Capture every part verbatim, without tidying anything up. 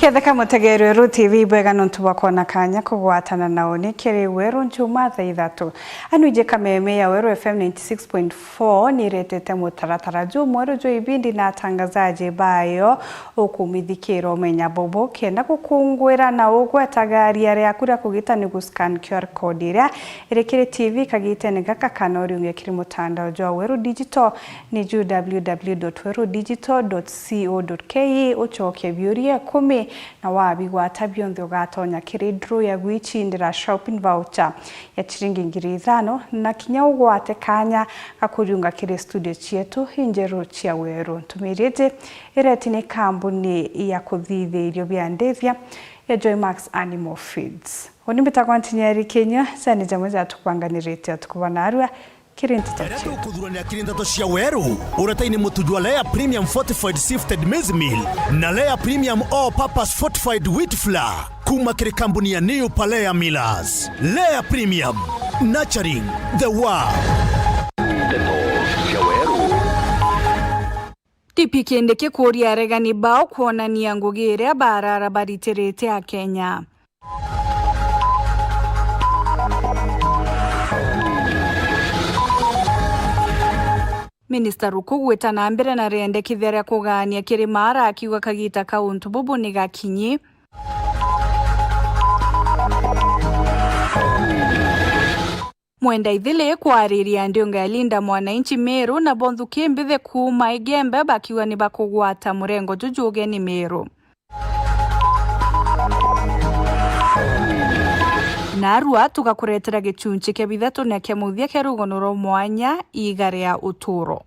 Ketheka mutegeeri Weru T V, ibwega nontu bwa kwona kanya kugwatana na uni kiri Weru Njuma thaa ithatu. Anwiji kameme ya Weru F M ninety six point four niretete mutaratara jumweru jwa ibindi na atangazaji bayo ukumithikira umenya bubu. Kenda gukungwira na ugweta gari riaku ria kugita ni gu scan Q R code iria iri kiri T V kagitene gaka kana uriunge kiri mutandao jwa Weru Digital ni ju W W W dot weru digital dot co dot K E, ucoke biuria ikumi, na wabigwata bionthe ugatonya kiri draw ya gwicindira shopping voucher ya ciringi ngiri ithano, na kinya ugwate kanya ga kuriunga kiri studio cietu injeru cia Weru. Ntumiri iji ireti ni kambuni ya kuthithia irio bia ndithia ya Joymax Animal Feeds. Uni mbitagwa Ntinyeri Kinyua, ciani jamwe jatukubanganirite utuku bwa narua. Kiri nteto cia tukuthuranira kiri nteto cia Weru, uretaini mutu jwa Lea Premium Fortified Sifted Maize Meal na Lea Premium All Purpose Fortified Wheat Flour kuma kiri kambuni ya New Palea Millers. Lea Premium, nurturing the world. Nteto cia Weru. D P Kindiki kuuria aregani bao kwonania ngugi iria barara baritirite Akenya. Minista Ruku gwita na mbere na riendekithia ria kugaania kiri Maara akiuga kagita ka untu bubu ni gakinyi. Mwenda Ithili kwariria ndiunga ya Linda Mwananchi Meru na bo nthuki mbithe kuuma Igembe bakiuga ni bakugwata murengo juju ugeni Meru. Narua tugakuretera gicunci kia bithatu na kia muthia kia rugono rwa mwanya, Iiga ria Uturo.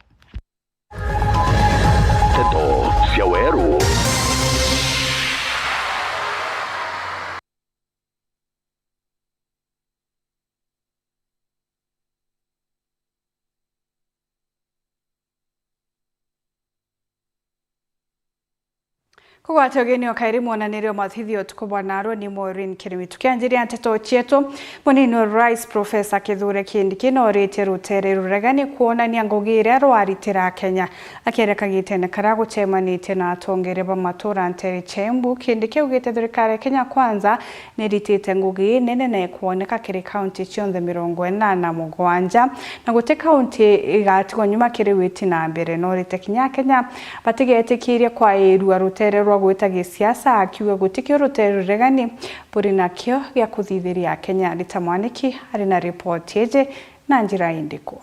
Nteto cia Weru. Kugwata ugeni o kairi mwonanirio mathithio utuku bwa narua ni Maureen Kirimi. Tukianjiria nteto cietu, munini wa Rais Professor Kithure Kindiki noritie rutere ruregani kwonania ngugi iria rwaritira Kenya. Akiaria kagitene karia gucemanitie na atongeria ba matura ntere cia Embu, Kindiki augite thirikari ya Kenya Kwanza niritite ngugi inene na ikwoneka kiri kaunti cionthe mirongo ina na mugwanja, na guti kaunti igatigwa nyuma kiri witi na mbere. Norite kinya Akenya batigetikirie kwairua rutere rwa gwita gisiasa, akiuga gutikio rutere ruregani buri nakio gia kuthithiria Akenya. Rita Mwaniki ari na ripoti iji na njira indiku.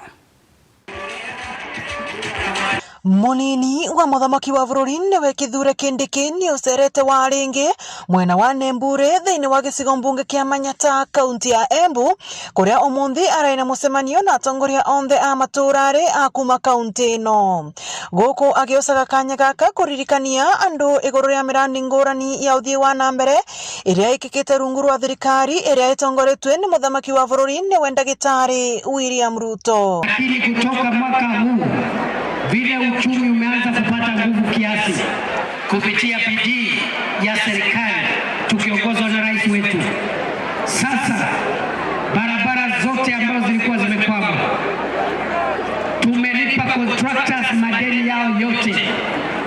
Munini wa muthamaki wa bururi niwe Kithure Kindiki ni ucerete wa ringi mwena wa Nembure thiini wa gicigo mbunge kia Manyata, kaunti ya Embu, kuria umunthi arai na mucemanio na atongoria onthe a matura ari a kuma kaunti ino. Guku agiocaga kanya gaka kuririkania andu iguru ria mirandi ngurani ya uthii wa na mbere iria ikikite rungu rwa thirikari iria itongoretue ni muthamaki wa bururi niwe Ndagitari William Ruto. Lakini kutoka mwaka huu, vile uchumi umeanza kupata nguvu kiasi kupitia bidii ya serikali tukiongozwa na rais wetu, sasa barabara zote ambazo zilikuwa zimekwama, tumelipa contractors madeni yao yote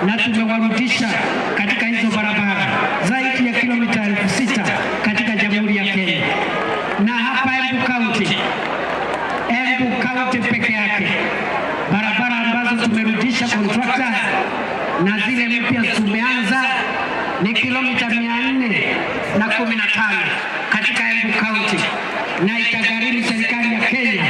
na tumewarudisha katika hizo barabara, zaidi ya kilomita elfu sita katika Jamhuri ya Kenya. Na hapa Embu County, Embu County peke yake, barabara ambazo tumerudisha contractors na zile mpya tumeanza ni kilomita mia nne na kumi na tano katika Embu County, na itagharimu serikali ya Kenya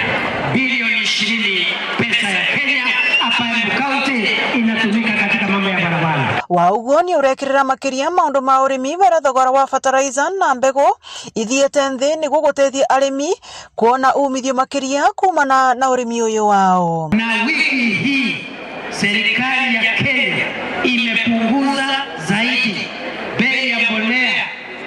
bilioni ishirini pesa ya Kenya. Hapa Embu County inatumika katika mambo ya barabara. Wa uguo ni urekirira makiria maundu ma urimi, baria thogora wa fertilizer na mbegu ithiete nthi niguo gutethia arimi kuona umithio makiria kumana na urimi uyu wao. Na wiki hii serikali ya Kenya imepunguza zaidi bei ya mbolea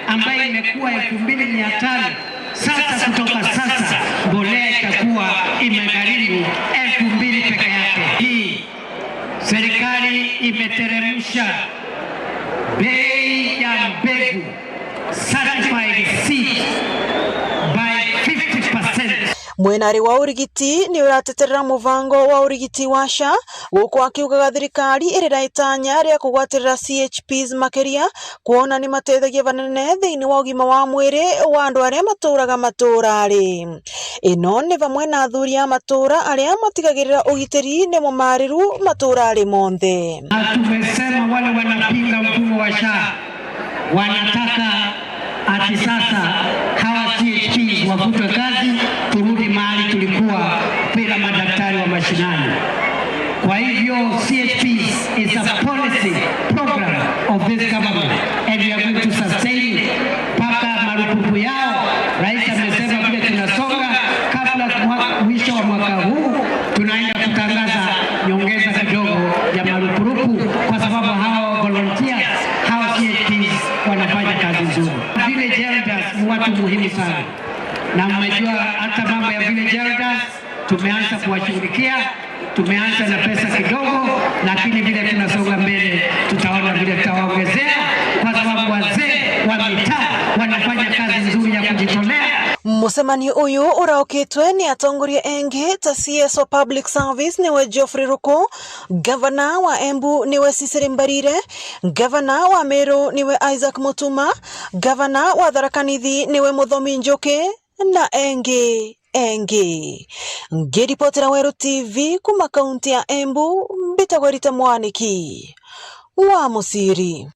ambayo imekuwa elfu mbili mia tano. Sasa, kutoka sasa, mbolea itakuwa imegharimu elfu mbili peke yake. Hii serikali imeteremsha bei ya mbegu, certified seed, by fifty percent. Mwenari wa urigiti ni urateterera mubango wa urigiti wa SHA, guku akiugaga thirikari iri na itanya ria kugwatirira C H Ps makiria, kwona ni mateithagia banene thiini wa ugima wa mwiri wa andu aria maturaga maturari. Ino ni vamwe na athuri a matura aria matigagirira ugitiri ni mumariru maturari monthe. Na tumesema wale wanapinga mfumo wa SHA wanataka ati sasa hawa C H Ps wafutwe kazi, turudi mahali tulikuwa bila madaktari wa mashinani. Kwa hivyo, C H Ps is a policy program of this government, and we are going to sustain it mpaka marupurupu yao. Rais amesema vile tunasonga, kabla mwa-, mwisho wa mwaka huu, tunaenda kutangaza nyongeza kidogo ya marupurupu, kwa sababu hao volunteers, hao C H Ps wanafanya kazi nzuri. Village elders ni watu muhimu sana, na mmejua hata mambo ya village elders tumeanza kuwashughulikia. Tumeanza na pesa kidogo, lakini vile tunasonga mbele, tutaona vile tutawaongezea, kwa sababu wazee wa mitaa wanafanya kazi nzuri ya kujitolea. Mucemanio uyu uraukitwe ni atongoria engi ta C S wa Public Service niwe Geoffrey Ruku, gavana wa Embu niwe Cecily Mbarire, gavana wa Meru niwe Isaac Mutuma, gavana wa Tharaka Nithi niwe Muthomi Njuki, na engi engi. Ngiripotera Weru T V kuma kaunti ya Embu, mbitagwa Rita Mwaniki wa Musiri.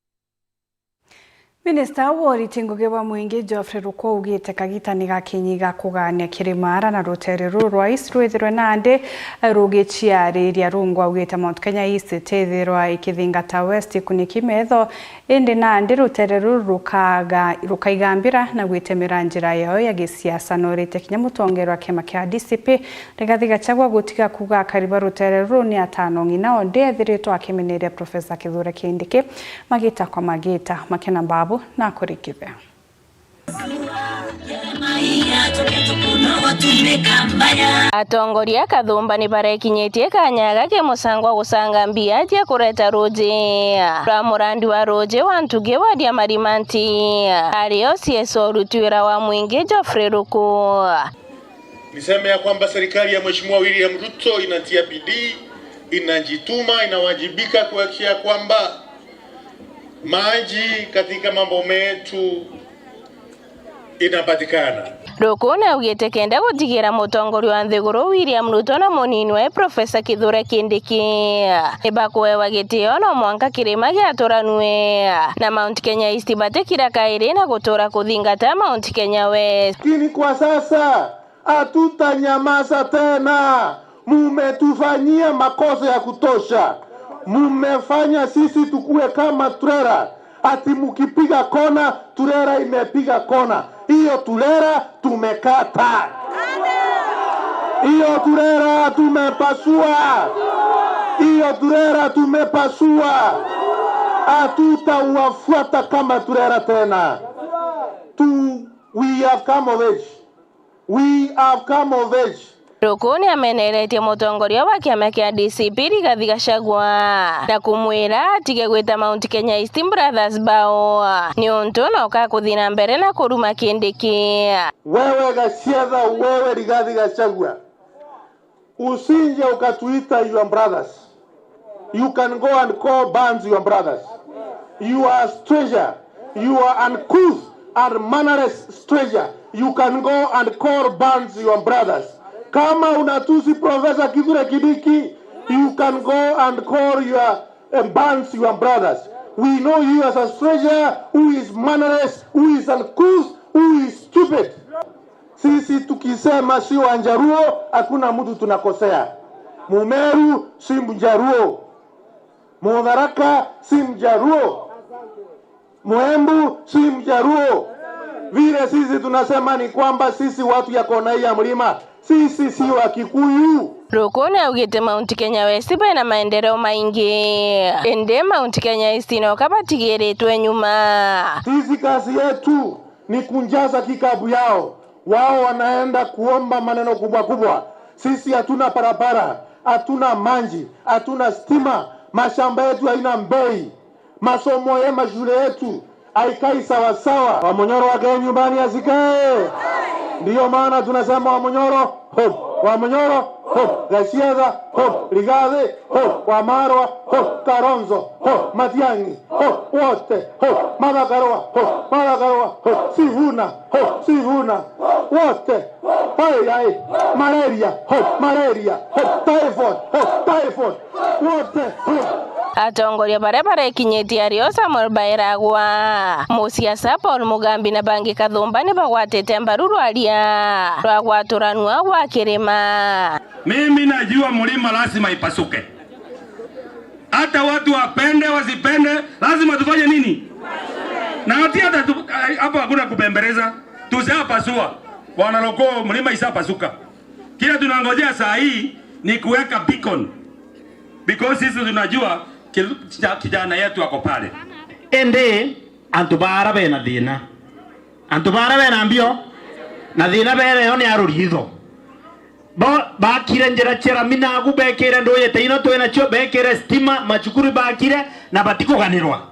Minista wa uriti ngugi bwa mwingi Geoffrey Ruku augite kagita ni gakinyi ga kugania kirima ara na rutere ruru rwa East rwithirwe nandi rugiciariria rungu. Augite Mount Kenya East itithirwa ikithingata West ikuniki metho. Indi nandi rutere ruru rukaga-, rukaigambira na gwitemera njira yao ya gisiasa, na urite kinya mutongeria wa kiama kia D C P, Rigathi Gachagua, gutiga kuuga akari ba rutere ruru ni atano ng'ina o ndi ethiritwe akimeneria Professor Kithure Kindiki magita kwa magita. Makena Mbabu na kurikithia. Atongoria kathumba ni barekinyitie kanya gake musangwa gucanga mbia cia kureta ruji rwa murandi wa ruji wa Ntugi wa Diamarimanti, ario C S O uruti wira wa mwingi Geoffrey Ruku. Niseme ya kwamba serikali ya Mheshimiwa William Ruto inatia bidii, inajituma, inawajibika kuhakikisha kwamba maji katika mambo metu inapatikana. Ruku ni augite kenda gutigira mutongoria wa nthiguru William Ruto na munini wae Professor Kithure Kindiki ni bakuewa gitio no mwanka kirima giaturanue, na Mount Kenya East batikira kairi na gutura kuthingata Mount Kenya West. Lakini kwa sasa hatutanyamaza tena. Mumetufanyia makosa ya kutosha. Mumefanya sisi tukue kama trela. Ati mukipiga kona, trela imepiga kona. Hiyo trela tumekata. Hiyo trela tumepasua. Hiyo trela tumepasua. Hatutawafuata kama trela tena. Tu, we have come of age. We have come of age. Ruku ni ameneretie mutongoria wa kiama kia D C P Rigathi Gachagua na kumwira atige gwita Mount Kenya East Brothers Bao, niuntu no kakuthi na mbere na kuruma Kindiki. Wewe Gachagua, wewe Rigathi Gachagua, usinje ukatuita your brothers. You can go and call Burns your brothers. You are a stranger. You are uncouth and mannerless stranger. You can go and call Burns your brothers. Kama unatusi Professor Kithure Kindiki, you can go and call your, uh, Burns your brothers. We know you as a stranger who is mannerless, who is uncouth, who is stupid. Sisi tukisema si Wajaluo, hakuna mtu tunakosea. Mumeru si Mjaluo. Mutharaka si Mjaluo. Muembu si Mjaluo. Vile sisi tunasema ni kwamba sisi watu ya kona hii ya mlima, sisi si wa Kikuyu. Ruku ni augite Mount Kenya West bena maendeleo maingi, indi Mount Kenya East no kabatigiritwe nyuma. Sisi kazi yetu ni kunjaza kikapu yao. Wao wanaenda kuomba maneno kubwa kubwa. Sisi hatuna barabara, hatuna maji, hatuna stima, mashamba yetu haina bei, masomo ya mashule yetu haikai sawasawa. Wa Munyoro wake nyumbani asikae. Ndiyo maana tunasema Wamunyoro home, Wamunyoro home, Gachetha home, Rigathi home, Wamalwa home, Kalonzo home, Matiang'i home, wote home, Martha Karua home, Martha Karua home, Sifuna home, Sifuna wote. Ai, ai, malaria home, malaria home, typhoid home, typhoid wote home. Atongoria baria barekinyitie ario Samuel Bairagwa, musiasa Paul Mugambi na bangi kathumba ni bagwatite mbaru rwaria rwa gwaturanua gwa kirima. Mimi najua mlima lazima ipasuke. Hata watu wapende wasipende, lazima tufanye nini? Na ati hata tu, hapo hakuna kupembeleza. Tushapasua. Bwana Roko, mlima ishapasuka. Kile tunangojea saa hii ni kuweka beacon. Because sisi tunajua kil-, kija-, kijana yetu ako pale. Indi antu bara bena thina. Antu bara bena mbio. Na thina bere yo ni aruriitho. Bo bakire njira cia rami nagu, bekire nduuji ta ino twi nacio, bekire stima, macukuru bakire, na batikuganirwa.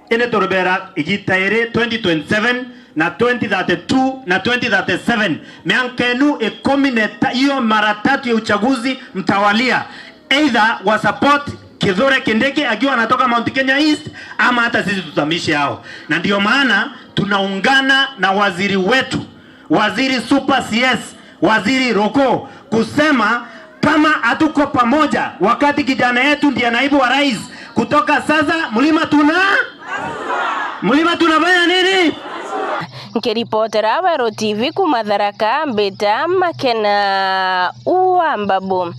Indi turibera igita iri, twenty twenty-seven na twenty thirty-two na twenty thirty-seven, mianka inu ikumi na ita-, iyo mara tatu ya uchaguzi mtawalia, either wa support Kithure Kindiki akiwa anatoka Mount Kenya East, ama hata sisi tutamishi hao. Na ndio maana tunaungana na waziri wetu, Waziri Super C S, Waziri Roko, kusema kama hatuko pamoja, wakati kijana yetu ndiye naibu wa rais, kutoka sasa mlima tuna, mlima tunafanya nini? Nkiripotera Weru T V kuma Tharaka, mbita Makena wa Mbabu.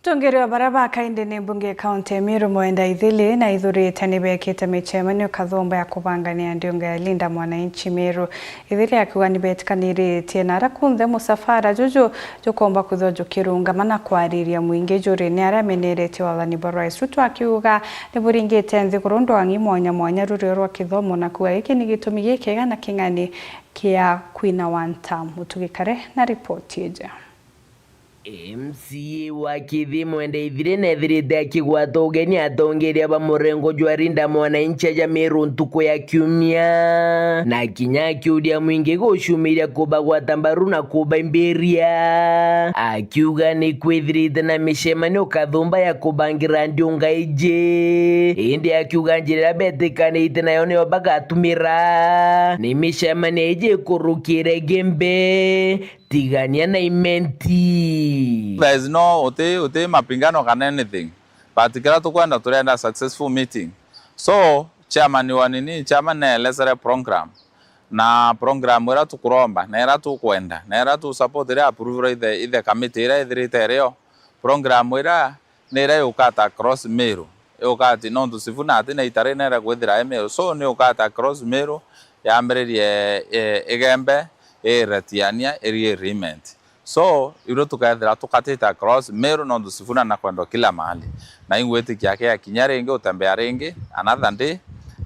Atongeria baria ba kaindi ni mbunge ya kaunti ya Meru Mwenda Ithili na Ithurite ni bekite micemanio kathumba ya kubangania ndiunga ya Linda Mwananchi Meru. Ithili akiuga ni betikaniritie na aria kunthe musafara juju jukomba kwithwa jukirungama na kwariria mwingi juri ni aria ameneretie wathani bwa Rais Ruto, akiuga ni buringite nthiguru ndwang'i mwanya mwanya rurio rwa kithomo, na kuuga giki ni gitumi gikega na king'ani kia kwina one term. Mutugikare na ripoti iji. M C A wa Kisii Mwenda Ithiri neethirite akigwata ugeni atongeria ba murengo jwa Linda Mwananchi aja Meru ntuku ya Kiumia, na kinya akiuria mwingi gucumiria kubagwata mbaru na kubaimbiria, akiuga ni kwithirite na micemanio kathumba ya kubangira ndiunga iji, indi akiuga njira iria betikanite nayo niyo bagatumira ni micemanio iji ikurukire Gembe, tigania na Imenti. There is no, uti, uti mapingano kana anything. But kiria tukwenda, turenda successful meeting. So, chairman wa nini, chairman neelezere program. Na program iria tukuromba, na iria tukwenda, na iria tu support iria approve iria ithe, ithe committee iria ithirite irio. Program iria ni iria yukata across Meru. Yukati nontu Sifuna ati na itara inene ria kwithira e Meru. So, ni yukata across Meru, yambiririe, e, Igembe, iiretiania, irie Imenti. So, irio tukethira tukatite across Meru nontu Sifuna nakwendwa kila mahali. Na ingwitikia akiakinya ringi, utembea ringi, another day,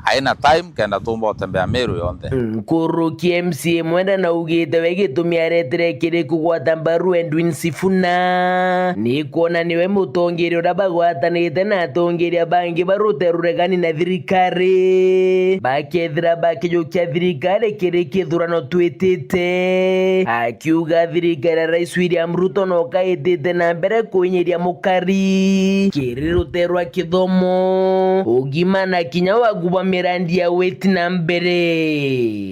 aina time kenda tumba utembea Meru yonthe. Nkuruki M C A Mwenda naugite we gitumi aretire kiri kugwata mbaru Edwin Sifuna ni kwona niwe mutongeria uria bagwatanite na atongeria bangi ba ruteere ruregani na thirikari, bakethira bakijukia thirikari kiri kithurano twitite. Akiuga thirikari ya Rais William Ruto no kaitite na mbere kwinyiria mukari kiri ruteere rwa kithomo, ugima na kinya wagu bwa mirandi ya witi na mbere.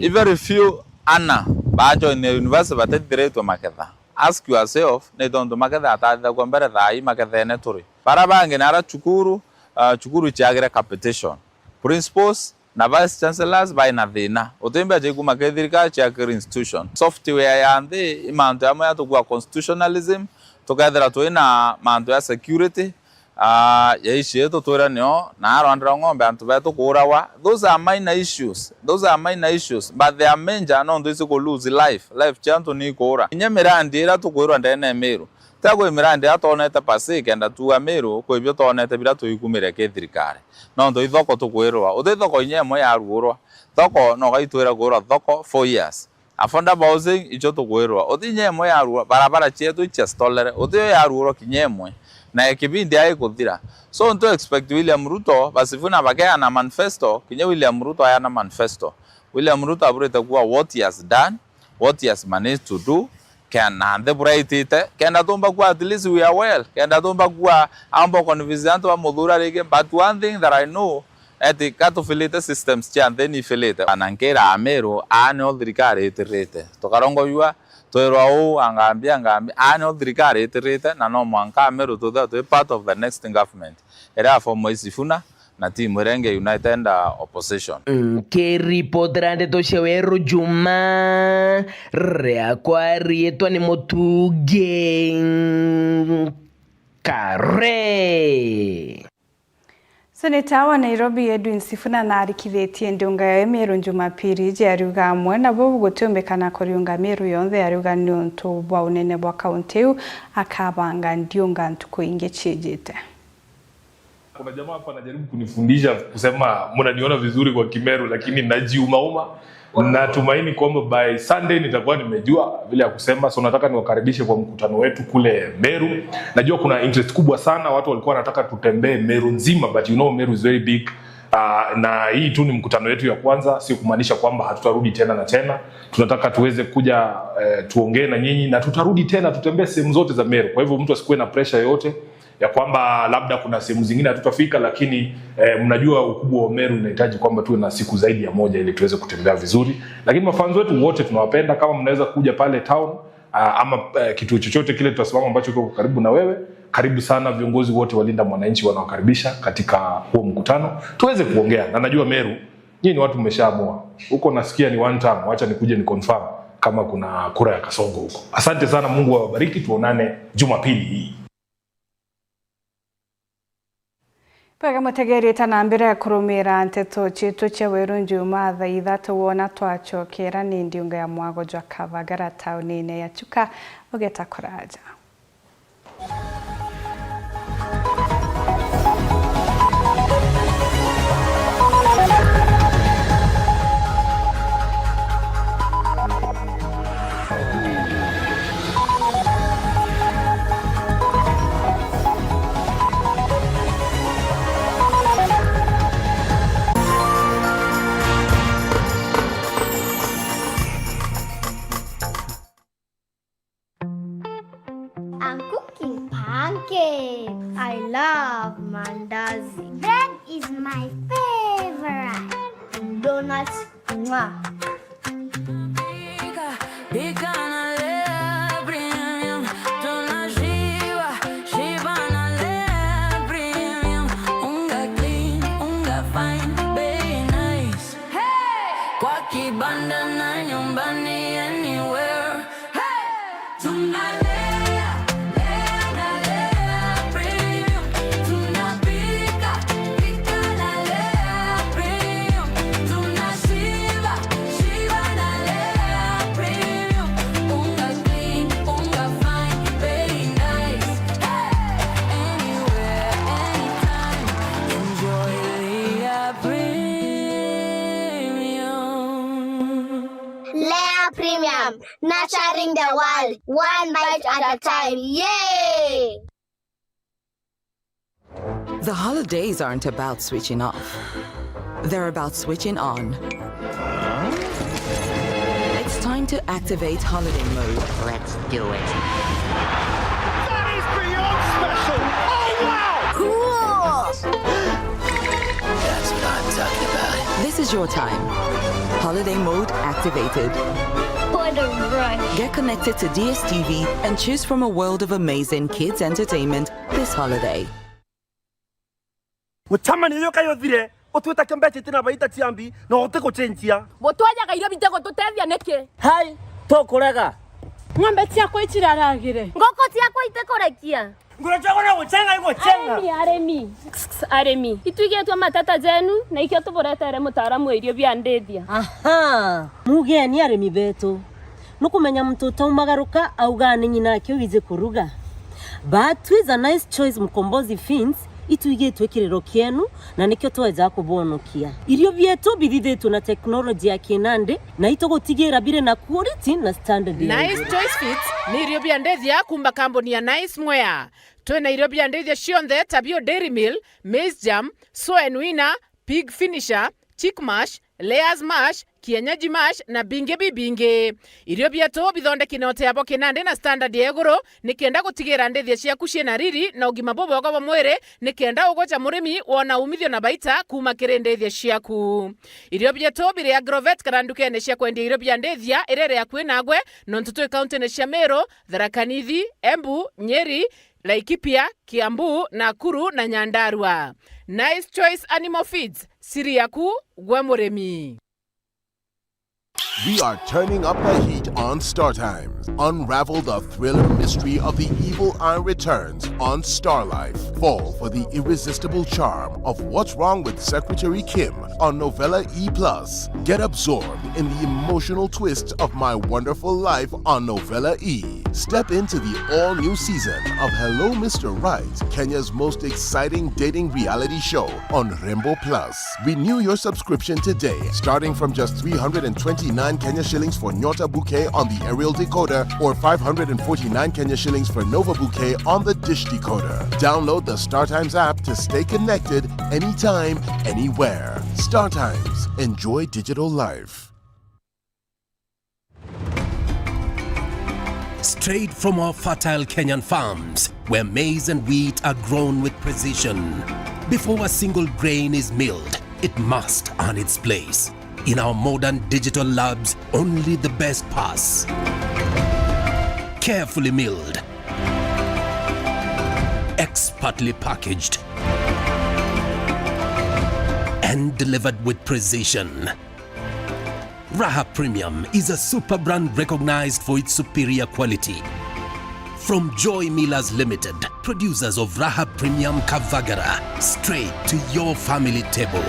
I very few ana bajoinire university batetithiritwe maketha. Ask yourself, ni tontu maketha atathithagua mbere thaa ii makethene turi. Bara bangi nara cukuru, ah, cukuru ciagire capitation. Principals na vice chancellors bai na thina. Uti mbeca ikuma kiri thirikari ciakiri institution. Software ya nthi, i mantu jamwe jatukua constitutionalism, tukethira twi na mantu ja security, ah, ya ici yetu twira nio, na arwandira ng'ombe antu betu kuurawa. Those are minor issues. Those are minor issues, but they are major nontu ici ku lose life. Life cia antu ni ikuura. Kinya mirandi iria tukwirwa ndene ya Meru, tia kwi mirandi iria twonete pasi kenda tuuga Meru, kwi bio twonete biria twikumire ki thirikari. Nontu i thoko tukwirwa. Uti thoko inya imwe yaruurwa. Thoko no gaitwira kwirwa thoko four years. Affordable housing, icio tukwirwa. Uti inya imwe yaruurwa. Barabara cietu icia stolere. Uti yo yaruurwa kinya imwe. Na ikibindi ai kuthira. So, ntu expect William Ruto, ba Sifuna bakeana manifesto, kinya William Ruto ayana manifesto. William Ruto aburite kuuga what he has done, What he has managed to do, kenda nthi bura itite, kenda tumba kuwa at least we are well, kenda tumba kuwa amba convince antu ba Muthura ringi, but one thing that I know, eti ka tufilite systems cia nthi ni ifilite. Na nkira Ameru, aa nio thirikari itirite. Tukarongojua, twirwa uu, angambi, angambi, aa nio thirikari itirite, na no mwanka Ameru tuthirwa twi part of the next government, iria former Sifuna na timu iria ingi united under opposition. Nkiripotera ndeto cia Weru Juma, riakwa riitwa ni Mutungi Kare. Seneta wa Nairobi Edwin Sifuna naarikithitie ndiunga ya Meru Jumapili iji, ariuga amwe nabo gutiumbikana kuriunga Meru yonthe, ariuga niuntu bwa unene bwa kaunti iu akabanga ndiunga ntuku ingi ciijite. Kuna jamaa hapa anajaribu kunifundisha kusema mnaniona vizuri kwa Kimeru, lakini najiumauma. Natumaini kwamba by Sunday nitakuwa nimejua vile ya kusema. So nataka niwakaribishe kwa mkutano wetu kule Meru. Najua kuna interest kubwa sana, watu walikuwa wanataka tutembee Meru nzima, but you know Meru is very big. Uh, na hii tu ni mkutano wetu ya kwanza, si kumaanisha kwamba hatutarudi tena na tena. Tunataka tuweze kuja, eh, tuongee na nyinyi, na tutarudi tena, tutembee sehemu zote za Meru. Kwa hivyo mtu asikuwe na pressure yoyote ya kwamba labda kuna sehemu zingine hatutafika, lakini, eh, mnajua ukubwa wa Meru inahitaji kwamba tuwe na siku zaidi ya moja ili tuweze kutembea vizuri. Lakini mafans wetu wote tunawapenda, kama mnaweza kuja pale town, ah, ama, eh, kituo chochote kile tutasimama ambacho kiko karibu na wewe, karibu sana. Viongozi wote wa Linda Mwananchi wanawakaribisha katika huo mkutano, tuweze kuongea. Na najua Meru, nyinyi ni watu mmeshaamua. Huko nasikia ni one term, wacha nikuje ni confirm kama kuna kura ya Kasongo huko. Asante sana, Mungu awabariki, tuonane Jumapili hii. Bwega mutegeri, ta na mbere ya kurumira nteto cietu cia Weru Njuma thaa ithatu, wona twacokera ni ndiunga ya mwago jwa Kavagara taunine ya Chuka, ugeta kuraja. I'm cooking pancakes. I love mandazi. Bread is my favorite. Donuts, mwah. Pika, pika na Lea Premium. Tunashiba, shiba na Lea Premium. Unga clean, unga fine, bei nice. Hey! Kwa kibanda na nyumbani, anywhere. Hey! Tunalea, lea na Lea Premium. Tunapika, pika na Lea Premium. Tunashiba, shiba na Lea Premium. Unga clean, unga fine, bei nice. Hey! Anywhere, anytime. Enjoy Lea Premium. Lea Premium, nurturing the world, one bite at a time. Yay! The holidays aren't about switching off. They're about switching on. It's time to activate holiday mode. Let's do it. That is beyond special! Oh, wow! Cool! That's what I'm talking about. This is your time. Holiday mode activated. What a rush. Get connected to D S T V and choose from a world of amazing kids entertainment this holiday. Gucamania uyu kayu uthire, utwita kiu mbeca iti na baita cia mbi, na utigucenjia. Butwajaga irio bitigututethia niki? Hai, tukurega. Ng'ombe ciakwa iciraragire. Nguku ciakwa itikurekia. Nguru ciakwa no gucenga igucenga. Arimi, arimi. Arimi. Itwigitwe mateta jenu, na ikio tuburetere mutaaramu wa irio bia ndithia. Aha. Mugeni arimi betu. Nukumenya muntu utaumagaruka augaa ni nyina ake wiji kuruga. But twiza Nice Choice Mkombozi Feeds, itwigitwe kiriro kienu, na nikio tweja kubonokia. Irio bietu bithithitwe na teknoloji ya kinandi, na itugutigira biri na quality na standard ya iguru. Nice Choice Feeds ni irio bia ndithia kuuma kambuni ya Nice Mwea. Twina irio bia ndithia cionthe ta bio Dairy Meal, Maize Germ, Soen Winner, Pig Finisher, Chick Mash, Layers Mash, kienyeji mash na bingi bibingi. Irio bietu bithondeki na uteabo kinandi na standard ya iguru, nikenda gutigira ndithia ciaku ciina riri na ugima bubwega bwa mwiri, nikenda ugoja murimi wona umithio na baita kuuma kiri ndithia ciaku. Irio bietu biri Agrovet kana ndukene cia kwendia irio bia ndithia iria iri akui nagwe, nontu twi kauntine cia Meru, Tharaka Nithi, Embu, Nyeri, Laikipia, Kiambu, Nakuru na Nyandarua. Nice Choice Animal Feeds, siri yaku gwe murimi. We are turning up the heat on Star Times. Unravel the thriller mystery of the evil eye returns on Star Life. Fall for the irresistible charm of What's Wrong with Secretary Kim on Novella E plus. Get absorbed in the emotional twists of My Wonderful Life on Novella E. Step into the all-new season of Hello Mister Right, Kenya's most exciting dating reality show on Rembo Plus. Renew your subscription today, starting from just three hundred and twenty-nine Kenya shillings for Nyota Bouquet on the aerial decoder or five hundred and forty-nine Kenya shillings for Nova Bouquet on the dish decoder. Download the StarTimes app to stay connected anytime, anywhere. StarTimes. Enjoy digital life. Straight from our fertile Kenyan farms, where maize and wheat are grown with precision. Before a single grain is milled, it must earn its place. In our modern digital labs, only the best pass. Carefully milled, expertly packaged, and delivered with precision. Raha Premium is a super brand recognized for its superior quality. From Joy Millers Limited, producers of Raha Premium Kavagara, straight to your family table.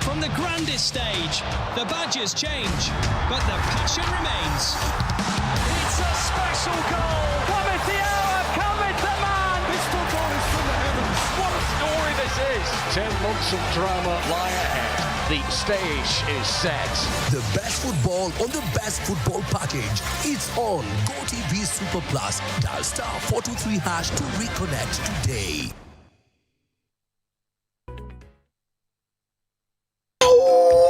From the grandest stage, the badges change, but the passion remains. It's a special goal. Come is the hour, come is the man. This football is from the heavens. What a story this is. Ten months of drama lie ahead. The stage is set. The best football on the best football package. It's on GoTV Super Plus. Dial star four two three hash to reconnect today.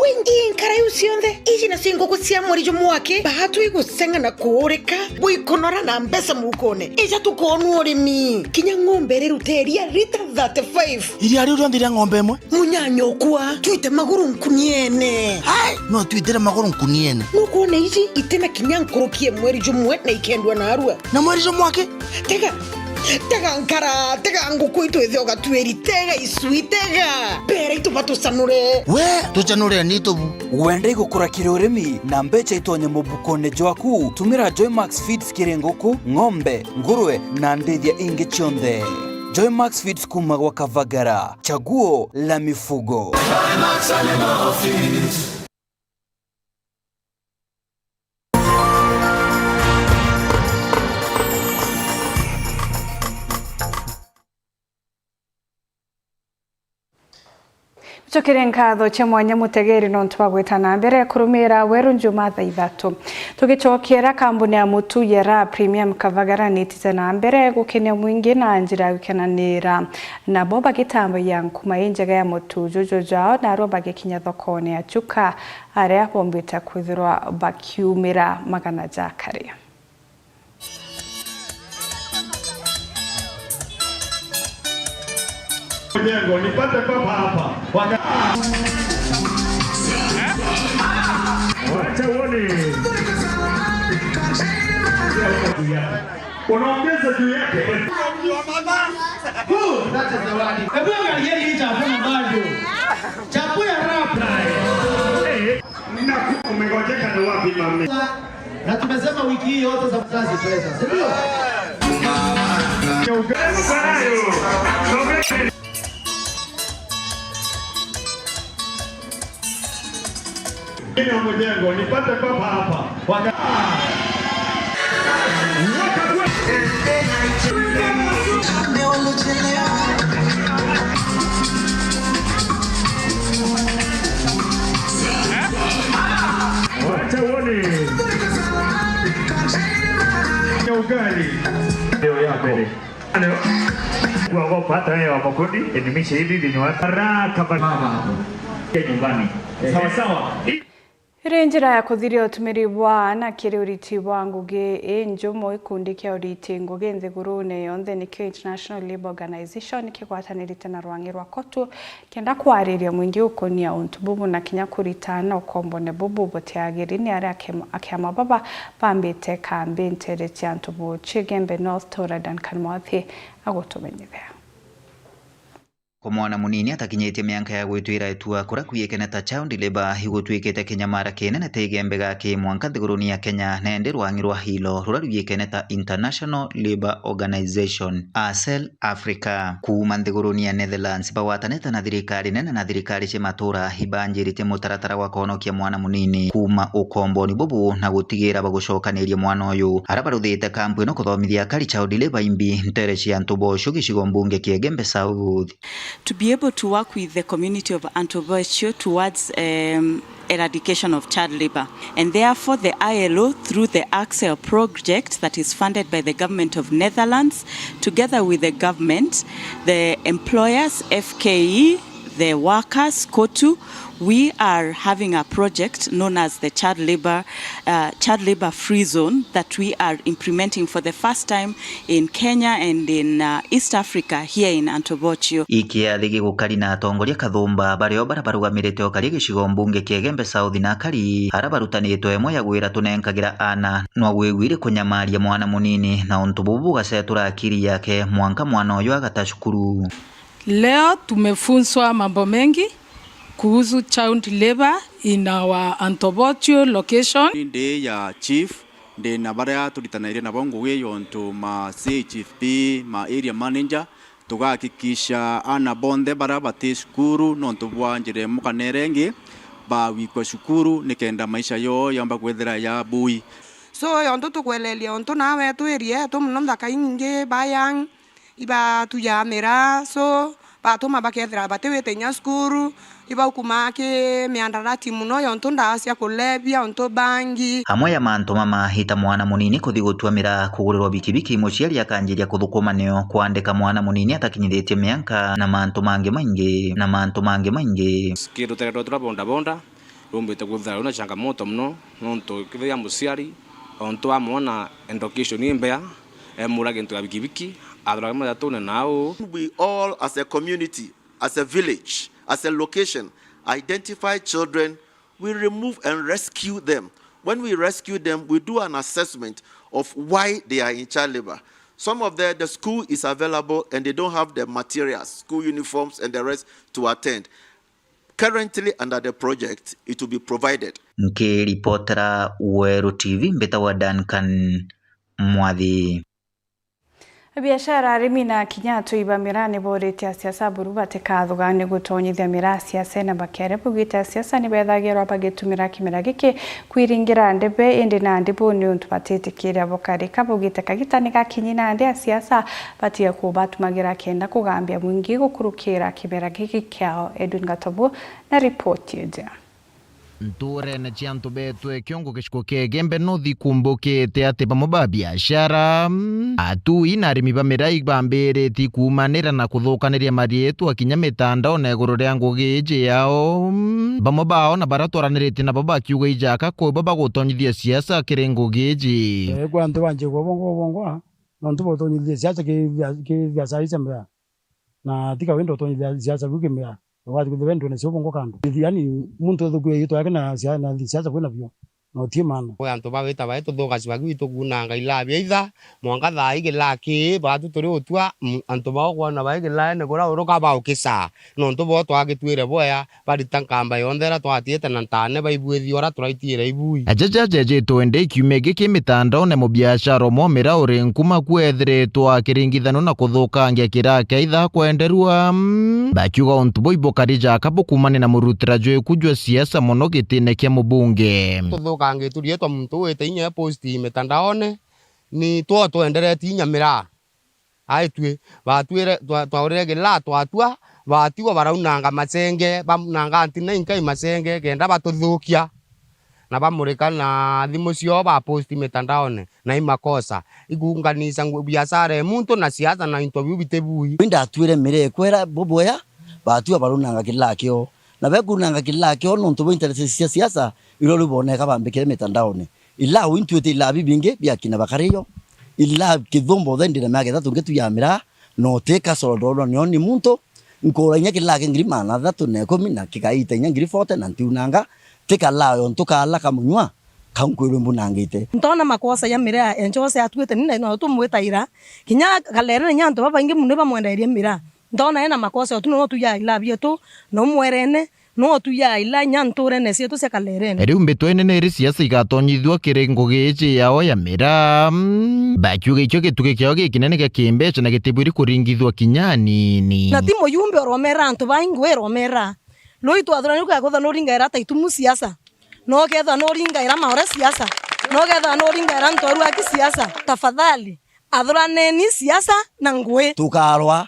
Wingi nkara iu cionthe, iji nacio nguku cia mweri jumwe wake, baatu iguseng'a na kuurika, buikunora na mbeca mukone. Ija tukoonua urimi. Kinya ng'ombe iriruta iria rita thirty-five. Iria riu rionthe ria ng'ombe imwe? Munyanyokwa, twite maguru nkuniene. Ai, no twitire maguru nkuniene. Nukwona iji itina kinya nkuruki ya mweri jumwe na ikendua narua. Na mweri jumwe aki? Tega, tega nkara, tega nguku itu ithe ugatuiri, tega icui, tega. Mbera itu batucanure. We, tucanure ni tubu. Wenda igukura kiri urimi na mbeca itonye mubukone jwaku, tumira Joymax Feeds kiri nguku, ng'ombe, ngurwe na ndithia ingi cionthe. Joymax Feeds kuma gwa Kavagara, chaguo la mifugo. Tucokere nkatho cia mwanya mutegeri nontu bwa gwita na mbere kurumira weru njuma thaa ithatu. Tugicokera, kambuni ya mutu ya Raha Premium Kavagara nitite na mbere gukenia mwingi na njira ya gukenanira nabo bagitambagia nkuma injega ya mutu juju jwao, narua bagikinya thokone ya Chuka, aria bombite kwithirwa bakiumira magana ja kari. Mjengo, nipate papa hapa. Waka- Wacha uone. Unaongeza juu yake. Good. Hebu angalieni hii chakula bado. Chakula rap. Eh, na umegojeka na wapi mami? Na tumesema wiki hii yote za mzazi pesa, si ndio? Ina mjengo, nipate papa hapa. Waka- Wacha uone. Ya ugali. Yako. Kuogopa hata wewe wa makundi, elimisha hivi vinywa. Baraka, baraka. Mama hapo. Ya nyumbani. Sawa, sawa. Iri njira ya kuthiria utumiri bwa aana kiri uriti bwa ngugi injumu. Ikundi kia uriti ngugi nthigurune yonthe, nikio International Labour Organization, kigwatanirite na rwang'i rwa KOTU, kenda kwariria mwingi ukonia untu bubu na kinya kurita aana ukombone bubu butiagiri. Ni aria akem-, akiama baba bambite kambi ntere cia antu bo Igembe North, Tora Duncan Mwathi agutumenyithia. Kwa mwana munini atakinyitie mianka ya gwitwira itua, kuria kwiikene ta child labour, igutwikite kinyamara kinene ta Igembe ga kimwanka nthiguruni ya Kenya, na indi rwang'i rwa ILO, ruria rwiikene ta International Labour Organization, ACEL Africa. Kuuma nthiguruni ya Netherlands, bagwatanite na thirikari nene na thirikari cia matura, ibanjirite mutaratara wa kwonokia mwana munini kuuma ukomboni bubu na gutigira bagucokaniria mwana uyu. Aria baruthite kampu ino kuthomithia akari child labour imbi ntere cia antu bocio gicigo mbunge kia Igembe South. To be able to work with the community of Antobocio towards, um, eradication of child labour. And therefore, the ILO, through the ACEL project that is funded by the government of Netherlands, together with the government, the employers, FKE, the workers, KOTU, we are having a project known as the child labour, uh, child labour free zone that we are implementing for the first time in Kenya and in, uh, East Africa, here in Antobocio. Ikiathi gigukari na atongoria kathumba, bario bara barugamirite ukari gicigo mbunge kia Igembe South na akari ara barutanitwe imwe ya gwira tunenkagira aana nwa gwigwire kunyamaria mwana munini, na untu bubu bugacetura akiri yake mwanka mwana uyu agata cukuru. Leo tumefunzwa mambo mengi kuhusu child labour in our Antobocio location. Ndi ya chief, ndi na baria turitanairie nabo ngugi yontu ma C H F P, ma area manager, tugahakikisha aana bonthe baria bati cukuru nontu bwa njira imwe kana iria ingi, bagwikwa cukuru nikenda maisha yoo yomba kwithira ya bui. So, yontu tukweleria untu nawe twi area yetu mono nthaka inyingi, ba young, ibatujaga miraa, so, batuma bakethira batiwite inya cukuru, ibaukumaa ki miandarati mono yontu ndawa cia kulevya, untu bangi. Amwe ya mantu mama ita mwana munini kuthi gutua miraa, kugurirwa bikibiki, muciari akanjiria kuthukuma nio, kwandika mwana munini atakinyithitie mianka, na mantu mangi maingi, na mantu mangi maingi. Ki rutere rwetu rwa bodaboda, rumbite kwithira rwina changamoto mono, nontu kethira muciari, ontu amwona education imbea, emura gintu ya bikibiki, athura mathatune nau. We all as a community, as a village, as a location, identify children, we remove and rescue them. When we rescue them, we do an assessment of why they are in child labour. Some of the, the school is available and they don't have the materials, school uniforms and the rest to attend. Currently under the project, it will be provided. Nkiripotera Weru T V, mbitagwa Duncan Mwathi. Biashara, arimi na kinya atui ba miraa ni booritie asiasa buru batikathugane gutonyithia miraa siasene. Bakiaria baugite asiasa ni bethagirwa bagitumira kimera giki kwiringira ndebe, indi nandi bu ni untu batitikiria bukarika. Baugite kagita ni gakinyi nandi asiasa batige kubatumagira kenda kugambia mwingi gukurukira kimera giki kiao. Edwin Gatobu na ripoti iji. Ntuurene cia antu beetwe kiongo giciko kia Igembe North ikumbukite ati bamwe ba biashara, atui na arimi ba miraa bambiritie kuumanira na kuthukaniria mariitwa kinya mitandaone iguru ria ngugi iji yao. Bamwe bao na baria twaraniritie nabo bakiuga ijaka kwi bo bagutonyithia siasa kiri ngugi iji. Eegwa antu banjigua bongwa bongwa, nontu botonyithia siasa ki bia-, ki biashara icia mbea. Na tiga wende utonyithia siasa biu kimea, wathi kwithirwa wendwe nacio bongo kando. Yaani, muntu uthukue yitwa yake na sia-, na siasa kwina bio, na utie maana. Kwi antu bagwita bai tuthukaci bakiu itukunanga ilaa bia itha, mwanka thaa ii kilaa kii, baatu turi utua, mm, antu bao kwona bai kilaene kuria uruka baukisaa, nontu bo twagitwire bwea, barita nkamba yonthe iria twatiite na ntaane baibuithia uria turaitiire ibui. Ajaja jejitwe ndi kiumia giki mitandaone, mubiashara umwe mira uri nkuma kwethiritwe akiringithanua na kuthukangia kiraa kia itha kwenderua, bakiuga untu buu ibukari jaka bukumania na murutira jweku jwa siasa mono gitine kia mubunge. Tuthukangitu riitwa muntu wite inya e post mitandaone, ni two twenderetie inya miraa. Aitwi, batwire, twa-, twaurire gilaa twatua, batigwa baraunanga macenge, baunanga ntina inkai macenge, kenda batuthukia. na bamurika na thimu ciao baposti mitandaone, na i makosa. Ikunganisha ngu-, biashara ya muntu na siasa na into biu biti bui. Indatuire miraa ikwera buboya, batua barunanga kilaa kiao. Na bekunanga kilaa kiao nontu bwa interest cia siasa, irio riu boneka bambikire mitandaone. Ilaa u intuite ilaa bibingi biakina bakario. Ilaa kithumba uthe ndiremea kethatu ngitu ya miraa, no ti kasoro ndorwa nio ni muntu, nkura inya kilaa ki ngiri magana athatu na ikumi na kigaita inya ngiri forty na ntiunanga, ti kalaa yo ntu kala kamunywa, kau nkwirwe mbunangite. Ntona makosa ya miraa ya Jose atuite ni na no tumwitaira. Kinya Kalerene inya antu babaingi muno bamwenderie miraa. Ntona ena makosa yo tu no tu ya ilaa bietu, no mwerene, no tu ya ila inya nturene cietu cia Kalerene. Riu mbitwa inene iri siasa igatonyithua kiri ngugi iji yao ya miraa. Mm, bakiuga ikio gitugi kiao gikinene gia kimbeca na gitibwiri kuringithua kinya anini. Na ti muyumbe uromera antu ba ingwi iromera. Lui twathurani ukethwa nuringaira ta itumu siasa. No kethwa nuringaira maore siasa. No kethwa nuringaira ntoru aki siasa. Tafadhali, athuraneni siasa na ngui. Tukarwa.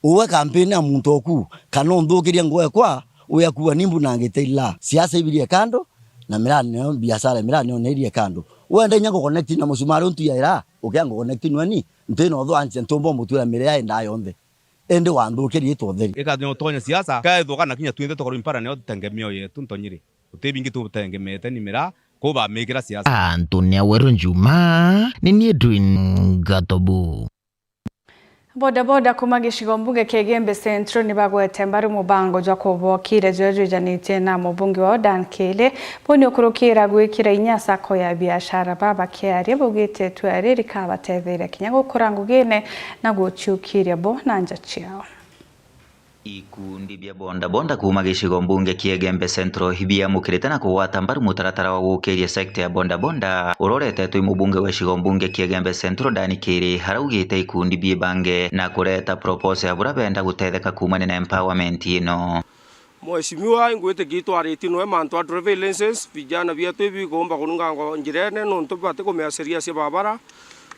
Uwe kampeni ya muntu oku, kana unthukirie ngwekwa, uya kuwa ni mbunangite ila. Siasa ibirie kando, na miraa nio biashara, miraa nio neirie kando. Wenda inya nguconnect na mucumari untu yaira, ukia nguconnect nweni, ntina uthu anchia ntumba umutwira miraa indaa yonthe. Indi wanthukirie itwa utheri. Ika nio utonya siasa, kaethwa kana kinya twinthe tukorwa impara nio tutegemeo yetu ntonyiri. Uti bingi tutegemeete ni miraa, kuu bamikira siasa. Antu ni Aweru Njuma, ni ni Edwin Gatobu. Bodaboda kuuma gicigo mbunge kia Igembe Central ni bagwete mbaru mubango jwa kubokiria juria jwijanitie na mubunge wao Dan Kiili. Buu ni ukurukira gwikira inya sacco ya biashara. Babakiaria baugite itua riri rikabatetheria kinya gukura ngugine na guciukiria bo na nja ciao. Ikundi bia bodaboda kuuma gicigo mbunge kia Igembe Central ibiamukirite na kugwata mbaru mutaratara wa gukiria sector ya bodaboda uria uretetwe i mubunge wa gicigo mbunge kia Igembe Central Dan Kiili, araugite ikundi biibange na kureta proposal ya buria benda gutetheka kuumania na empowerment ino. Mheshimiwa, ingwitikia itwaritie noe mantu a driving license, vijana bietu ibi bigomba kurungangwa njirene nontu bati kumea sheria cia babara.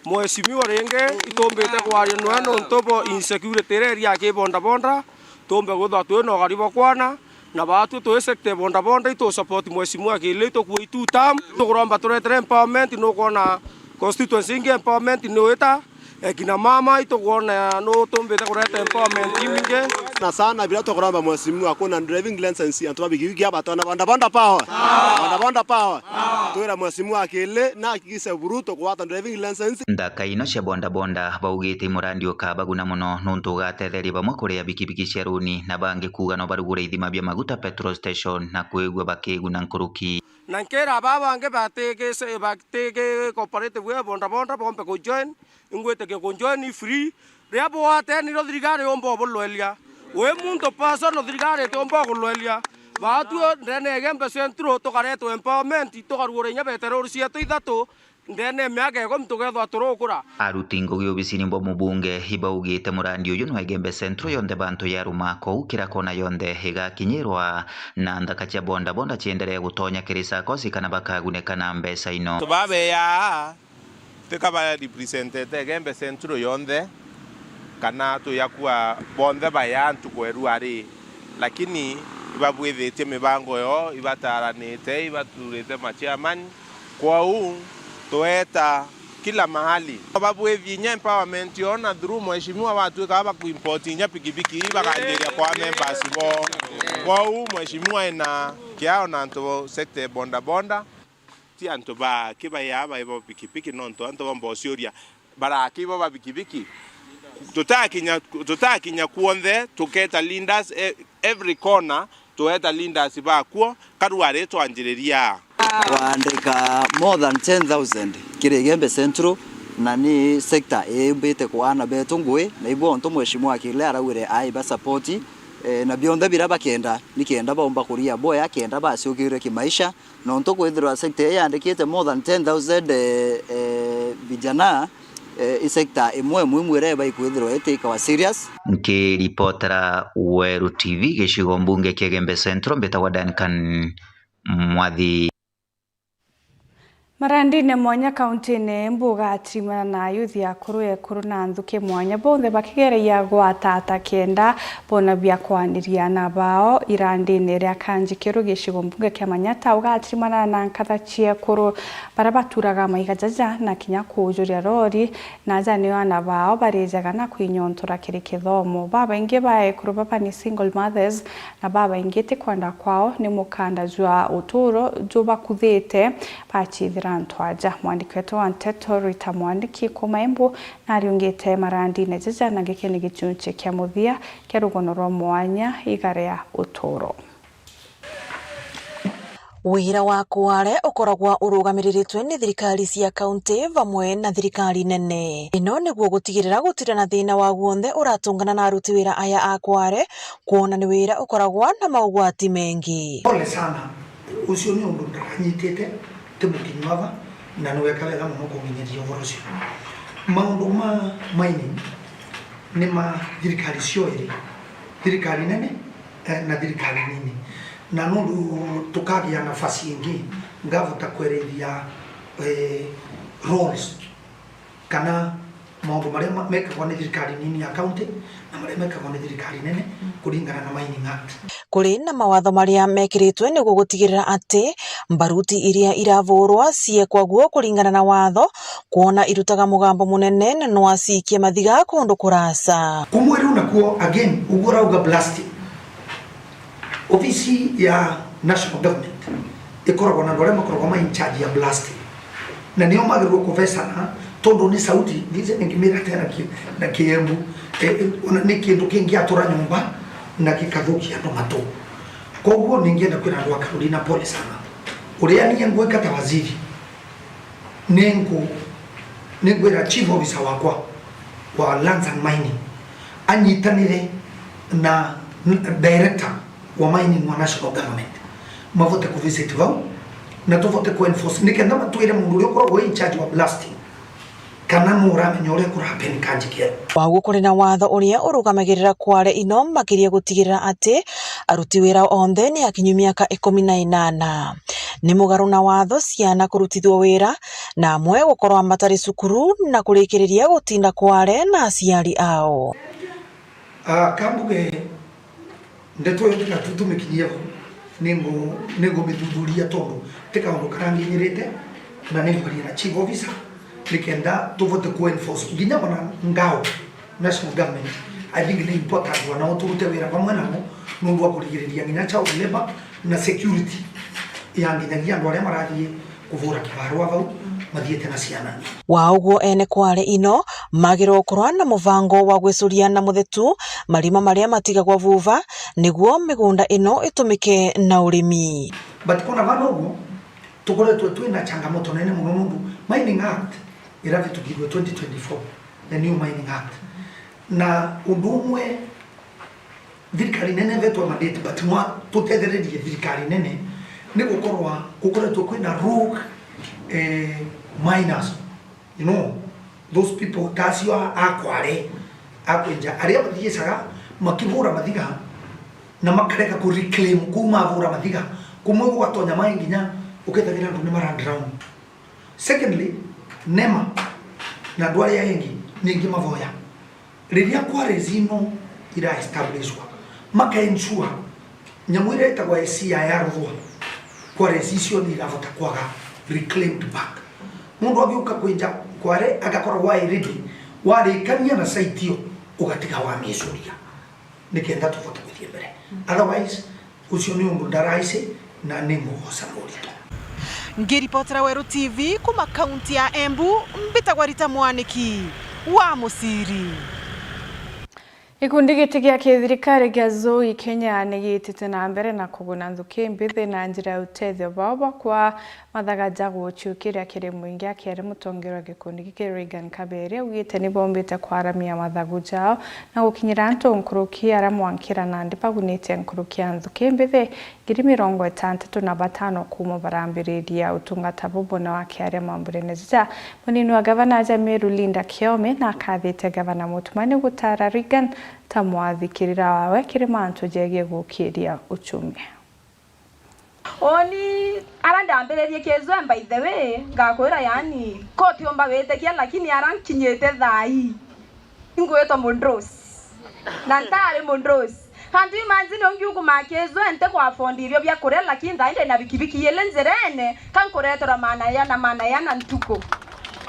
Mheshimiwa, ringi itumbite kwaria noe nontu bo insecurity iria iri aki bodaboda, tumbe kwithirwa twina ugari bwa kwana, na baatwi twi sector ya bodaboda itu support Mheshimiwa Kiili tukua two term, tukuromba turetere empowerment, nukwona constituency ingi empowerment ni wita, ekina mama itukwona nutumbite kureta empowerment imingi. Na sana biria tukuromba Mheshimiwa, kuna driving license antu ba bigibigi aba twana bodaboda power. Bodaboda power. Twira Mheshimiwa Kiili na Kise buru tukwata driving license. Nthaka ino cia bodaboda baugite i murandi ukabaguna mono nontu ugatetheria bamwe kuria bikibiki cia runi na bangi kuuga no barugure ithima bia maguta petrol station na kwigua bakiguna nkuruki. Na nkira baa bangi batigi-, batigi cooperative ya bodaboda bombe kujoin, ingwitikia kujoin free. Riria bwateni rio thirikari yumba ubulweria. Wi muntu personal thirikari itiumba ugulweria. Baatwi ndene ya Igembe Central tukaretwa empowerment, tukarugura inya beterori cietu ithatu, ndene ya miaka ikumi tukethwa turukura. Aruti ngugi obisini bwa mubunge ibaugite murandi uyu nwa Igembe Central yonthe bantu yaruma kou kira kona yonthe igakinyirwa, na nthaka cia bodaboda ciendelee gutonya kiri sacos kana bakaguneka na mbeca ino. Antu babeyaa tika ba representete Igembe Central yonthe, kana tuyakua bonthe bayaa ntuku erua ri, lakini ibabwithitie mibango yoo, ibataranite, ibaturite machairman. Kwou, tweeta kila mahali. Babwithie inya empowerment yoo, na through mheshimiwa batwika bakuimport inya pikipiki ii bakanjiria kwa members boo. Kwou, mheshimiwa ena kiao na antu sector ya bodaboda. Ti antu ba kibaia bai ba pikipiki, nontu antu bomba uciuria, baraki ibo ba pikipiki. Tutakinya, tutakinya kuonthe, tuketa leaders, e-, every corner, tueta leaders bakuo, karu ari twanjiriria. Waandika more than ten thousand kiri Igembe Central, na ni sector iumbite kwa ana betu ngui, na ibo ontu mheshimiwa Kiili araugire ai ba support, eh, na bionthe biria bakenda, ni kenda baumba kuria boya, kenda baciukirwe kimaisha, nontu kwithirwa sector ii yandikite more than ten thousand, eh, eh, vijana, eh, i sector imwe muhimu iria ibai kwithirwa itikawa serious. Nkiripotera Weru T V gicigo mbunge kia Igembe Central, mbitagwa Duncan Mwathi. Marandine mwanya kauntine Embu ugatirimana na ayuthi akuru, ekuru na nthuki mwanya, bonthe bakigereria gwatata kenda bona bia kwaniria ana bao. Irandine ria Kanji Kiru gicigo mbunge kia Manyata ugatirimana na nkatha cia ekuru baria baturaga maiga jaja na kinya kuujuria rori, na aja nio ana bao barijaga na kwinyontera kiri kithomo. Babaingi ba ekuru baba ni single mothers, na babaingi ti kwenda kwao ni mukanda jwa uturo jubakuthite, bachithira antu aja. Mwandiki wetu wa nteto Rita Mwaniki kuuma Embu nariungite marandine jaja, na giki ni gichunchi kia muthia kia rugono rwa mwanya iga ria uturo. Wira wa kware ukoragwa urugamiriritwe ni thirikari cia kaunti vamwe na thirikari nene. Ino niguo gutigirira gutiri na thina wa guonthe uratungana na aruti wira aya a kware, kwona ni wira ukoragwa na maugwati mengi. Pole sana. Ucio ni undu ndaranyitite, ti mukinyu ava, na niweka wega muno kumenyeria uvoro ucio. Maundu ma mining ni ma thirikari cio iri, thirikari nene, eh, na thirikari nini. Na nundu tukagia nafasi ingi, ngavota kwerethia, eh, roles kana maundu maria ma-, mekagwa ni thirikari nini ya county na maria mekagwa ni thirikari nene kuringana na Mining Act. Kuri na mawatho maria mekiritwe niguo gutigirira ati mbaruti iria iravurwa ciekwa guo kuringana na watho, kwona irutaga mugambo munene na nwacikie mathiga kundu kuraca. Kumwe riu nakuo again, uguo urauga blasting. Ofisi ya national government ikoragwa na andu aria makoragwa ma in charge ya blasting, na nio magirwo kuvecana tondu ni sauti, ngize ningimira tena ki-, na Kiembu, eh, eh, ona ni kindu kingiatura nyomba na gikathukia andu matu. Koguo ningienda kwira andu a Carolina pole sana. Uria nie ngwika ta waziri, Ningu-, ningwira chief officer wakwa wa lands and mining anyitanire na n-, director wa mining wa national government, mavote ku visit vau na tuvote ku enforce, nikenda matwire mundu uria ukoragwo in charge wa blasting kana nu uramenya uria kura happen Kanji Kiembu. Waguo kuri na watho uria urugamagirira kware ino makiria gutigirira ati aruti wira onthe ni akinyu miaka ikumi na inana. Ni mugaru na watho ciana kurutithua wira na amwe gukorwa matari cukuru na kurikiriria gutinda kware na aciari ao. Ah, kambuge ndeto iyo tigatu tumikinyie vau, ningu-, ningumithuthuria tondu ti kaundu karanginyirite, na ningwaria na chief officer nikenda tuvote ku enforce nginya ona ngao. National government, I think ni important wana o turute wira vamwe namo nundu wa kurigiriria nginya child labor na security ya nginyagia andu aria marathie kuvura kibarua vau mathiite na ciana. Wa uguo, ene kware ino magirwo gukorwa na muvango wa gwicuria na muthetu marima maria matigagwa vuva niguo migunda ino itumike na urimi. But kona vana uguo, tukoretwe twina changamoto nene muno nundu Mining Act iravitukiirwe twenty twenty-four, the new Mining Act. Na undu umwe thirikari nene vetwa mandate, but mwa tutethererie thirikari nene, ni gukorwa gukoretwe kwina rogue, eh, miners, you know, those people ta acio a, a kware, a kwenja, aria mathiicaga makivura mathiga na makarega ku reclaim kuu mavura mathiga, kumwe gugatonya mai nginya ukethagira andu ni mara drown. Secondly, nema na andu aria engi ningi mavoya. Riria quarries ino ira establishwa, maka ensure nyamu iria itagwa S C I yaruthwa, quarries icio ni iravota kwaga reclaimed back. Mundu agiuka kwinja kware agakoragwa ari ready, warikania na site iyo, ugatiga wamicuria, nikenda tuvote kuthie mbere. Otherwise, ucio ni undu ndaraici na ni mugoca murito. Ngiripotera Weru T V kuma kaunti ya Embu, mbitagwa Rita Mwaniki wa Muciri. Gikundi giti gia kithirikari gia Zoi Kenya ni gitite na mbere na kuguna nthuki mbithi na njira ya utethio bwao bwa kwa mathaga ja guciukiria kiri muingi. Akiaria, mutongeria wa gikundi giki Reagan Kaberia augite ni bombite kwaramia mathagu jao na gukinyira antu nkuruki aria mwankira nandi bagunite nkuruki ya nthuki mbithi ngiri mirongo itantatu na batano kuuma barambiriria utungata bubu. Nawe akiaria mambunene jaja, munini wa gavana aja Meru Linda Kiome na akathite gavana Mutuma ni gutara Reagan ta mwathikirira wawe kiri mantu jegie gukiria uchumi. Uni ara ndambiririe kizwe, by the way, ngakwira, yani, ko utiumba witikia, lakini ara nkinyite thaa ii, ingwitwa Mundrosi. Na ntari Mundrosi. Can you imagine, ungi ukumaa kizwe nti kwa afford irio bia kuria, lakini thaa ii ndina bikibiki ili njirene, ka nkureterwa maana yana, maana yana ntuku.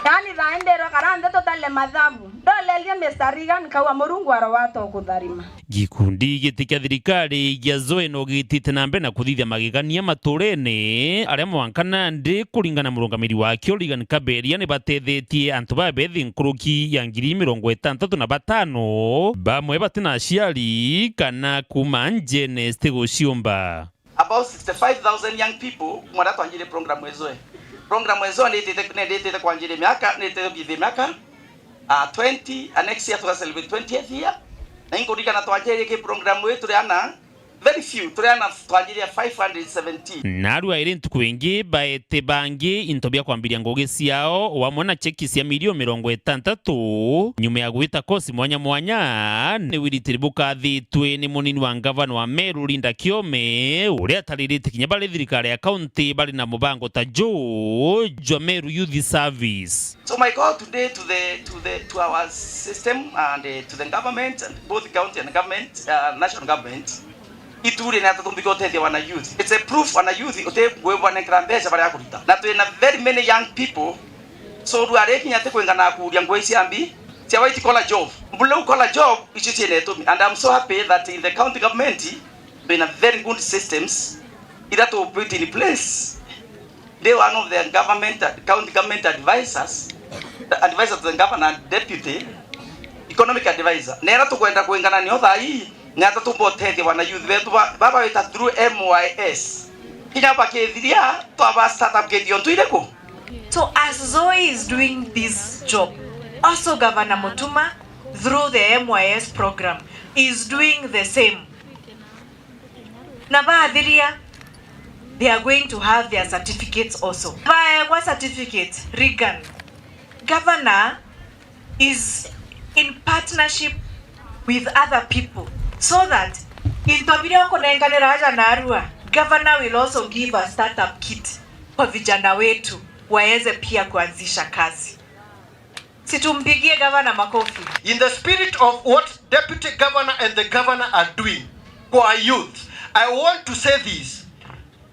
Yani thaa ii ndirwa kara nthi tutale mathabu. Ndoleria Mister Reagan, kauga, Murungu arogwata ukutharima. Gikundi giti kia thirikari gia Zoe no gitite na mbere na kuthithia magegania maturene aria mwanka nandi, kuringana na murungamiri wakio Reagan Kaberia, ni batethetie antu babethi nkuruki ya ngiri mirongo itantatu na batano, bamwe batina aciari kana kuuma njene citiguciumba. About sixty-five thousand young people kuma riria twanjirie program ya Zoe. Program ya Zoe nitite, nitite kwanjiria miaka, nitite bithia miaka, ah, twenty, and next year tuga celebrate twentieth year. Na inkuririkana twanjirie ki program ii turi ana very few, turi ana twanjiria five hundred seventeen. Narua iri ntuku ingi baete bangi into bia kwambiria ngugi ciao, wamwe na cheki cia milioni mirongo itantatu, nyuma ya gwita kosi mwanya mwanya, ni wiritiri bukathitwe ni munini wa ngavana wa Meru, Linda Kiome, uria ataririte kinya bari thirikari ya kaunti bari na mubango ta juu jwa Meru Youth Service. So my call today to the, to the, to our system and, uh, to the government, and both county and government, uh, national government, ituri ni ata tumbike utethia wana youth. It's a proof wana youth uti ngwibwanengera mbeca baria akuruta. Na twina very many young people, so rua rikinya ti kwingana kuuria ngugi cia mbi, cia white collar job. Blue collar job, icio ciina itumi. And I'm so happy that in the county government, twina very good systems iria tu put in place. Ndi one of the government, county government advisors, advisor to the governor and deputy economic advisor. Nera tukwenda kwingana nio thaa ii, ni ata tumba utethia wana youth betu ba, baba wita through M Y S. Kinya bakithiria, twaba startup kit yo ntu iriku? So as Zoe is doing this job, also Governor Mutuma through the M Y S program is doing the same. Na bathiria, they are going to have their certificates also. Baegwa certificate, Reagan, governor is in partnership with other people so that into biria ukunenganira aja narua, governor will also give a startup kit kwa vijana wetu waweze pia kuanzisha kazi. Si tumpigie gavana makofi. In the spirit of what deputy governor and the governor are doing for our youth, I want to say this.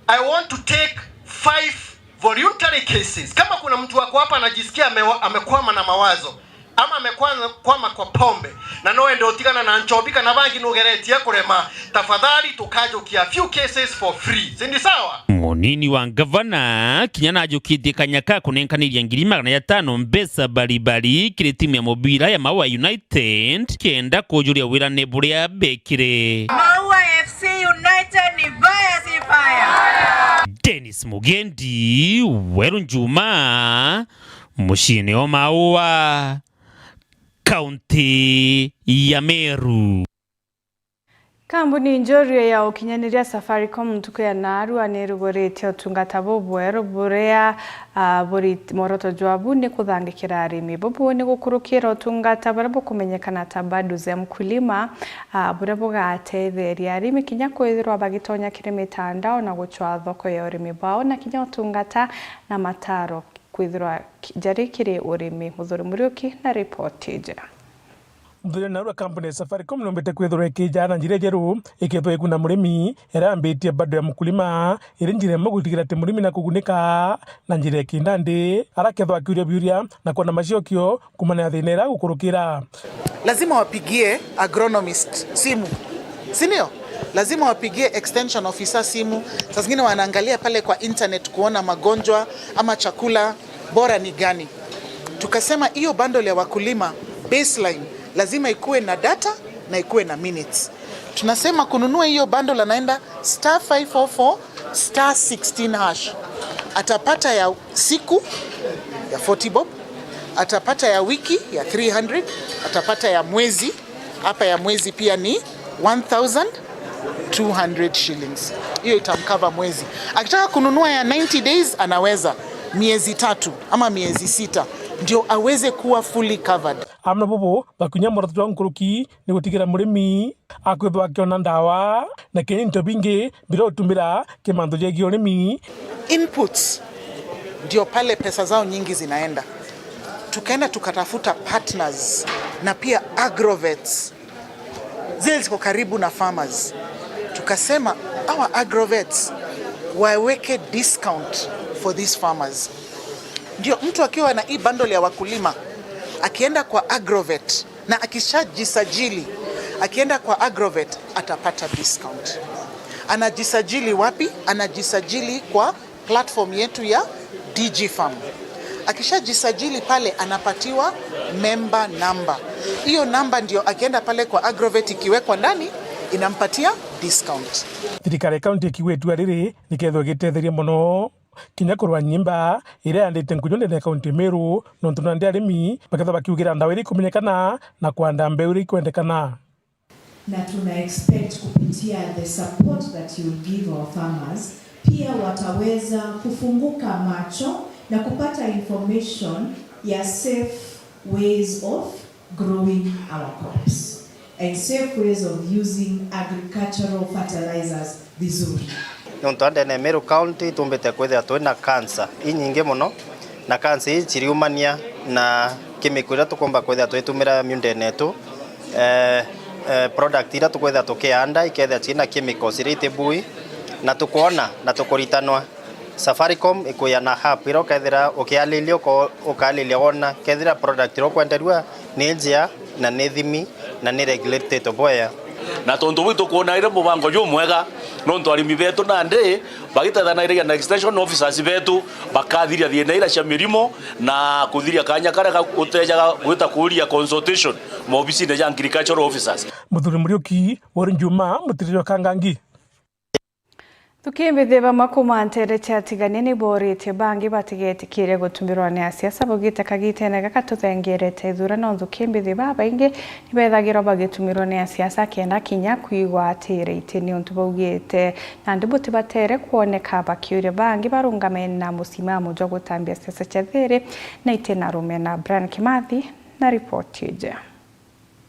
I want to take five voluntary cases. Kama kuna mtu wako hapa anajisikia amewa-, amekwama na mawazo, ama amekwama kwa pombe, na no ende utigana na nchobi kana bangi nugeretie kurema, tafadhali tukajukia few cases for free. Si ndi sawa? Munini wa ngavana kinya najukitie kanya ka kunenkaniria ngiri magana jatano mbeca baribari kiri timu ya mubira ya Maua United kenda kujuria wirane buria bekire. Maua F C United ni mbaya, si mbaya? Dennis Mugendi, Weru Njuma, muciine o Maua, kaunti ya Meru. Kambuni njorua ya ukinyaniria Safaricom ntuku ya narua ni iruguritie utungata bubweru buria, ah, buri mworoto jwabu ni kuthangikira arimi. Bubu ni gukurukira utungata buria bukumenyekana ta Bado za Mkulima, ah, buria bugatetheria arimi kinya kwithirwa bagitonya kiri mitandao na gucwa thoko ya urimi bwao, na kinya utungata na mataro kwithirwa ki-, jari kiri urimi. Muthuri Muriuki na ripoti iji. Muthuri, narua kambuni ya Safaricom niumbite kwithirwa ikijaa na njira ijeru, ikethirwa ikuna murimi, iria yambitie Bado ya Mkulima, iri njira imwe gutigira ati murimi nakugunika na njira ikindandi, arakethirwa akiuria biuria na kwona maciokio kumania na thina iria agukurukira. Lazima wapigie agronomist simu, si ndio? Lazima wapigie extension officer simu. Saa zingine wanaangalia pale kwa internet kuona magonjwa ama chakula bora ni gani. Tukasema hiyo bundle ya wakulima baseline lazima ikuwe na data na ikuwe na minutes. Tunasema kununua hiyo bundle, anaenda star five four four star sixteen hash. Atapata ya siku ya forty bob, atapata ya wiki ya three hundred, atapata ya mwezi. Hapa ya mwezi pia ni one thousand two hundred shillings. Hiyo itamcover mwezi. Akitaka kununua ya ninety days, anaweza, miezi tatu ama miezi sita. ndio aweze kuwa fully covered. Amwe na bubu, bakinya muoroto jwa nkuruki ni gutigira murimi akwithwa akiona ndawa na kinya into bingi biria utumira ki mantu jegie urimi. Inputs ndio pale pesa zao nyingi zinaenda. Tukaenda tukatafuta partners na pia agrovets zile ziko karibu na farmers. Tukasema our agrovets waweke discount for these farmers. Ndio mtu akiwa na hii bundle ya wakulima, akienda kwa agrovet na akishajisajili, akienda kwa agrovet atapata discount. Anajisajili wapi? Anajisajili kwa platform yetu ya DigiFarm. Akishajisajili pale, anapatiwa member number. Hiyo namba ndio akienda pale kwa agrovet, ikiwekwa ndani, inampatia discount. Thirikari ya kaunti ikiuga itua riri rikethwa igitetheria mono kinya kurwa nyimba iria yandite nkuju ndene ya kaunti ya Meru, nontu nandi arimi bakethwa bakiugira ndawa iria ikumenyekana na kwanda mbeu iria ikwendekana. Na tuna expect kupitia the support that you'll give our farmers, pia wataweza kufunguka macho na kupata information ya safe ways of growing our crops and safe ways of using agricultural fertilizers vizuri. Nontu andene Meru County tumbite kwithira twina cancer inyingi mono, na cancer ii ciriumania na chemical iria tukumba kwithira twitumira miundene yetu. Eh, eh, product iria tukwithira tukianda ikethira ciina chemicals iria itibui, na tukwona na tukuritanwa. Safaricom ikwiyana app iria ukethira ukialilia uko-, ukalilia wona kethira product iria ukwenderua ni njea na ni thimi na ni regulated bwega. Na tontu buu itukwona iri mubango jumwega, nontu arimi betu nandi bagitethanairagia na extension officers betu bakathiria thiina iria cia mirimo na kuthiria kanya karia ga-, utejaga gwita kuuria consultation maobisine ja agricultural officers. Muthuri Muriuki, Wori Njuma, Mutiri jwa Kangangi. Thukimbithia bamwe kuma nteere cia Tigania ni booritie bangi batigetikiire gutumirwa ni asiasa baugite kagitene gaka tuthengerete ithurano. Thukimbithia babaingi ni bethagirwa bagitumirwa ni asiasa kenda kinya kwigwatira iti, niuntu baugite nandi butibatere kwoneka bakiuria bangi barungame na musimamo jwa gutambia siasa cia thiiri na iti na rumena. Brian Kimathi na ripoti iji.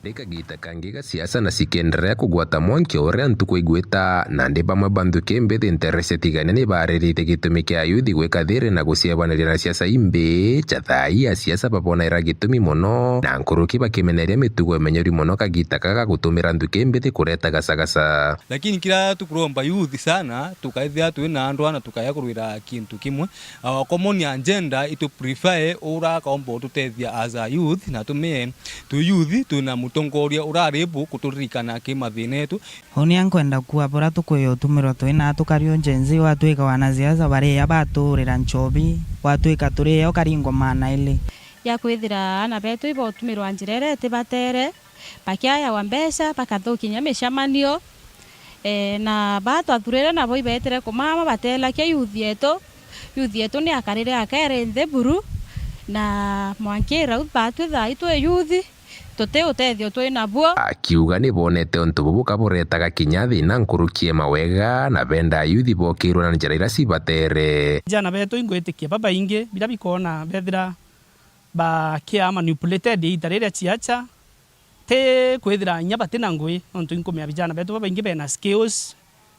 Ni kagita kangi ga siasa na cikienderea kugwata mwanki o uria ntuku igwita, nandi bamwe ba nthuki mbithi nteere cia Tigania ni baariritie gitumi kia ayuthi gwika thiiri na guciebaniria na siasa imbi. Cia thaa ii asiasa babonaira gitumi mono, na nkuruki bakimeneria mitugo imenyeru mono kagita kaga gutumira nthuki mbithi kureta gacagaca. Lakini kiria tukuromba youth sana, tukaithia twina ndwaa na tukaya kurwira kintu kimwe. Our common agenda itu prefer ura kaomba ututethia as a youth, na tumie twi youth, twina mutongoria urari able kuturirikana ki mathina yetu. Uni ankwenda kuwa bura tukwiya utumirwa twina tukari u Gen Z, watwika wanasiasa bariya baturira nchobi, watwika turiya ukaringwa maana ili. Ya kwithira ana betu ibotumirwa njira iria itibatere, bakiayawa mbeca, bakathukia kinya micemanio. Eh, na baa twathurire nabo ibeetire kumama batelakia youth yetu. Youth yetu ni akarire akaere nthi buru, na mwanki rau batwi thaa ii twi youth, tuti utethio twi nabuo. Akiuga ni bonete untu bubu kaburetaga kinya thina nkuruki e mawega, na benda ayuthi bokirwe na njira iria cibatere. Vijana betu ingwitikia babaingi biria bikona bethira bakia manipulated iita riria ciacha, ti kwithira inya bati na ngui, nontu inkumenya vijana betu babaingi bena skills,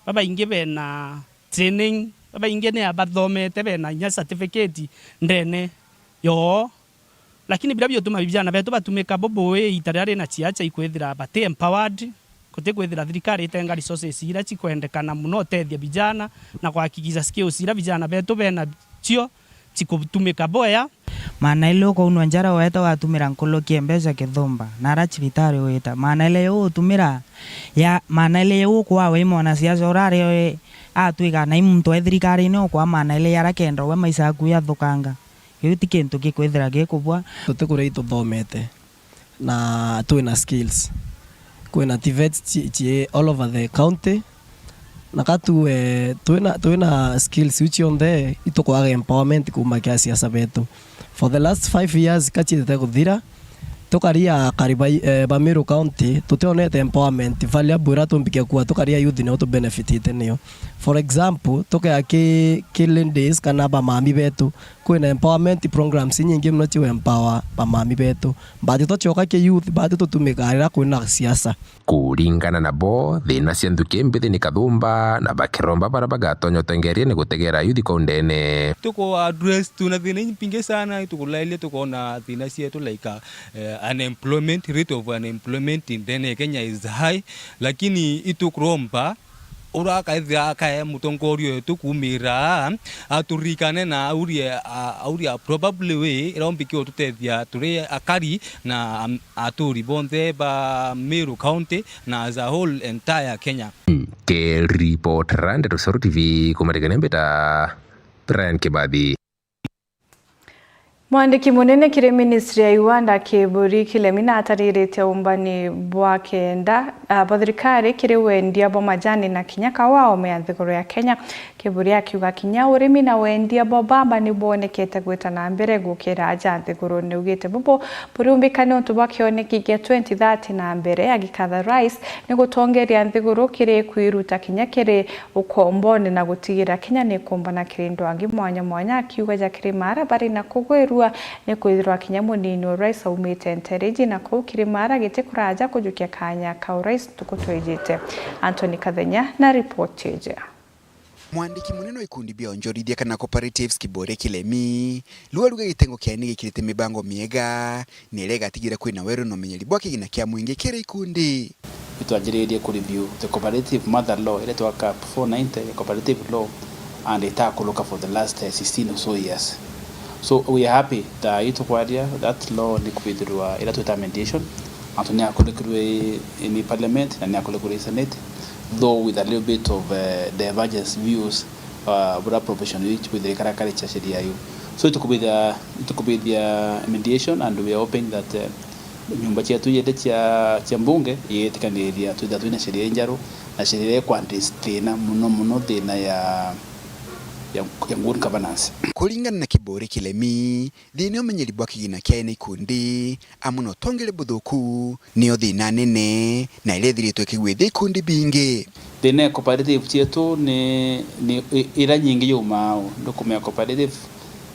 babaingi bena training, babaingi ni abathomete, bena inya certificate ndene yoo. Lakini biria biutuma vijana betu batumika bubui iita riria rina ciacha ikwithira bati empowered, guti kwithira thirikari itenga resources iria cikwendekana mono utethia vijana na kuhakikisha skills iria vijana betu bena cio cikutumika bwea. Maana ile ukaunwa njara weta watumira nkuruki e mbeca kithumba, na ara cibitari wita. Maana ile yo utumira, ya, maana ile yo ukwa we mwanasiasa urari we atwika na i muntu e thirikarine ukwa maana ile yara kenda we maisha yaku yathukanga. Kiu ti kintu gikwithira gikubwa. Tuti kuria ituthomete. Na twina skills. Kwina TVETs ci, ci all over the county. Na ka tuwe twina, twina skills iu cionthe, itukwaga empowerment kuuma kia siasa betu. For the last five years, ka ciitite kuthira, tukaria akari ba, eh, ba Meru County, tutionete empowerment, varia bwira tumbikia kuwa, tukaria youth nio tubenefitite nio. For example, tukea ki, ki ladies kana bamami betu, kwina empowerment programs inyingi mono cia empower bamami betu. But to cioka ki youth, but tutumikaga riria kwina siasa. Kuringana nabo, thina cia nthuki mbithi ni kathumba, na bakiromba baria bagatonya utongeria ni gutegera youth kaundene. Tuku address tuna thina imbingi sana, itukulailia tukona thina cietu like, uh, eh, unemployment, rate of unemployment ndene ya Kenya is high, lakini itukuromba ura akaithira akae mutongoria wetu kumira aturikane na auria, a-, auria probably way iria umbikia ututethia turi akari na, am-, aturi bonthe ba Meru County na as a whole entire Kenya. Nkiripotera Ndeto Cero T V kumarigania mbita Brian Kibathi. Mwandiki munene kiri ministry ya iwanda Kiburi Kilemi nataririte umbani bwa kenda, ah, bwa thirikari kiri wendia bwa majani na kinya kawa ome ya nthiguru ya Kenya. Kiburi akiuga kinya urimi na wendia bwa bamba ni bwonekete gwita na mbere gukira aja nthiguru. Niugite bubu buriumbika niuntu bwa kioneki gia twenty thirty na mbere, agikatha rais ni gutongeria nthiguru kiri kwiruta kinya kiri ukombone na gutigira kinya ni kumbana kiri ndwangi mwanya mwanya, akiuga ja kiri mara bari na kugwirua ni kwithirwa kinya munini wa rais aumite Ntereji na kuu kiri mara giti kuraja kujukia kanya ka urais ntuku twijite. Anthony Kathenya na ripoti iji. Mwandiki munene wa ikundi bia onjorithia kana cooperatives Kibore Kilemi, riu aruga gitengo kiaene gikirite mibango miega na iria igatigira kwina weru na umenyeri bwa kigina kia mwingi kiri ikundi. Itwanjiririe ku review the cooperative mother law, iria twa cap four ninety ya cooperative law, and itakuruka for the last, eh, sixteen or so years. So we are happy that itukwaria that law ni kwithirwa iria twita mediation, antu ni akurikirwe in parliament na ni akurikirwe in senate, though with a little bit of, eh, divergence views, uh, bura provision iu ikwithirwa ikarakara cia sheria iu. So itukubithia, itukubithia mediation, and we are hoping that, eh, nyumba cietu ijiri cia, cia mbunge iitikaniria twithira twina sheria injeru, na sheria iria ikwaddress thina muno muno, thina ya, ya, ya good governance. Kuringana na Kiburi Kilemi, thina ya umenyeri bwa kigina kia ene ikundi amwe na utongere buthuku niyo thina nene na iria ithiritwe ikigwithia ikundi bingi. Thina ya cooperative cietu ni, ni i-, iria nyingi yumaa au, ndukumenya cooperative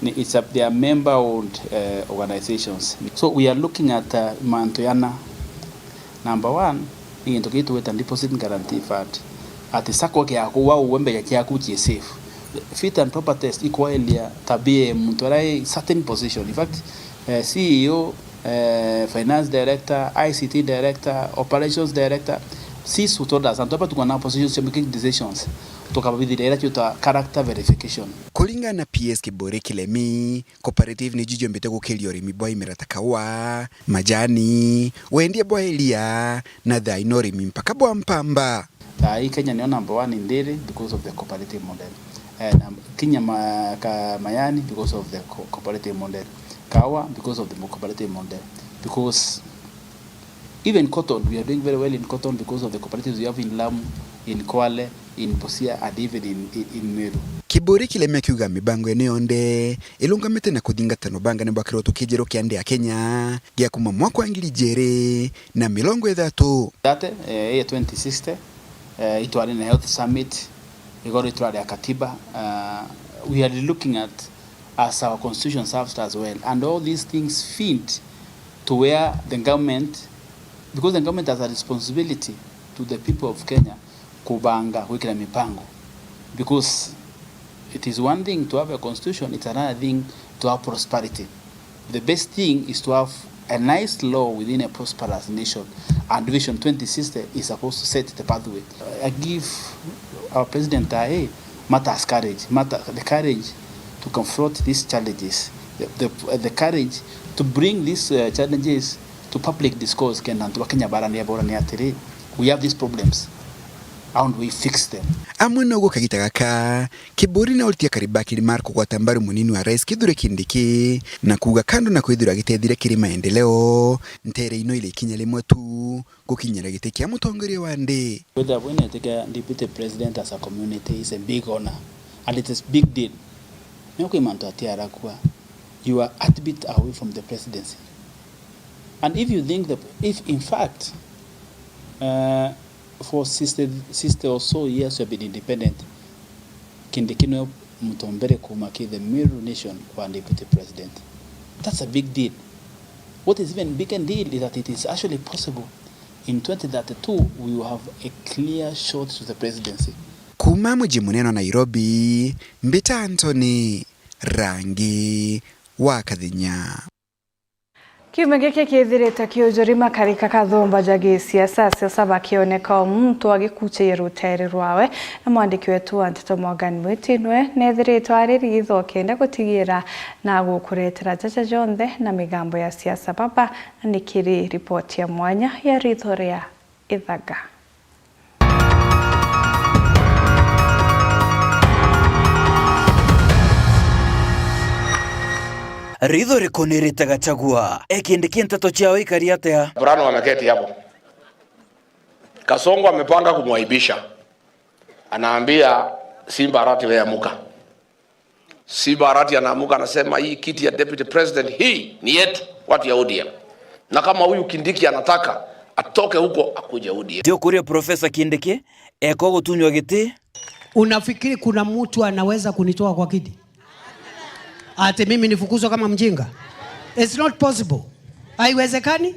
ni, it's a, they are member owned, eh, organizations. So we are looking at, uh, mantu yana. Number one, ni gintu gii tugwita deposit guarantee fund. Ati sacco giaku, wa uwe mbeca ciaku cii safe. Fit and proper test ikwaelia tabia ya muntu aria i certain position. In fact, eh, C E O, eh, finance director, I C T director, operations director, C S U told us, antu aba tukuona positions cia making decisions, tukababithiria iria twita character verification. Kuringana na P S Kiburi Kilemi, cooperative niju jiombite gukiria urimi bwa imera ta kaua, majani, wendia bwa iria, na thaai na urimi mpaka bwa mpamba. Thaai Kenya niyo number one in dairy because of the cooperative model. Eh, na kinya ma-, ka-, mayani because of the co-, cooperative model. Kahawa because of the cooperative model. Because even cotton, we are doing very well in cotton because of the cooperatives we have in Lamu, in Kwale, in Busia, and even in, in, in Meru. Kiburi Kilemi akiuga mibango ino yonthe ilungamite na kuthingatana ubangane bwa kiroto kijeru kia nthi ya Kenya gia kuma mwaka wa ngiri ijiri na mirongo ithatu. Thirty, eh, ya twenty sixty, eh, itwari na health summit, igoro itwari ya katiba, uh, we are looking at as our constitution serves as well. And all these things feed to where the government, because the government has a responsibility to the people of Kenya kubanga, gwikira mipango. Because it is one thing to have a constitution, it's another thing to have prosperity. The best thing is to have a nice law within a prosperous nation, and Vision twenty sixty is supposed to set the pathway. I give our president a A, matters courage, matter, the courage to confront these challenges, the, the, the courage to bring these, uh, challenges to public discourse, kenda antu ba Kenya barania, baurania atiri, we have these problems, how do we fix them? Amwe noguo kagita gaka, Kiburi ni oritie akari ba Kilimani kugwata mbaru munini wa rais Kithure Kindiki na kuuga kando na kwithirwa agitethire kiri maendeleo, ntere ino iri ikinya rimwe tu gukinyira giti kia mutongoria wa nthi. Kwithirwa bwina giti kia deputy president as a community is a big honor and it is big deal. Ni kwi mantu atiarakua, you are heartbeat away from the presidency. And if you think that, if in fact, uh, for sixty, sixty or so years you have been independent, Kindiki niwe muntu wa mbere kuuma ki the Meru Nation kwa deputy president. That's a big deal. What is even bigger deal is that it is actually possible in twenty thirty-two we will have a clear shot to the presidency. Kuuma muji munene wa Nairobi, mbita Anthony Rangi wa Kathinya. Kiumia giki kithirite kiujurima karika kathumba ja gisiasa, siasa bakioneka o muntu agikuchia ruteere rwawe, na mwandiki wetu wa nteto Morgan Mwiti nwe neethiritwe ari ritho kenda gutigira na gukuretera jaja jonthe na migambo ya siasa baba, na ni kiri ripoti ya mwanya ya ritho ria Ithaga. Ritho rikunirite Gachagua, e Kindiki nteto ciao ikari atia? Burano ameketi hapo. Kasongo amepanga kumwaibisha. Anaambia Simba Arati, "Wewe amuka." Simba Arati anaamuka, anasema, "Hii kiti ya deputy president hii ni yetu, watu ya O D M. Na kama huyu Kindiki anataka atoke huko, akuje O D M." Ti ukuria Professor Kindiki eko gutunywa giti. Unafikiri kuna mtu anaweza kunitoa kwa kiti? Ati mimi nifukuzwe kama mjinga? It's not possible. Haiwezekani.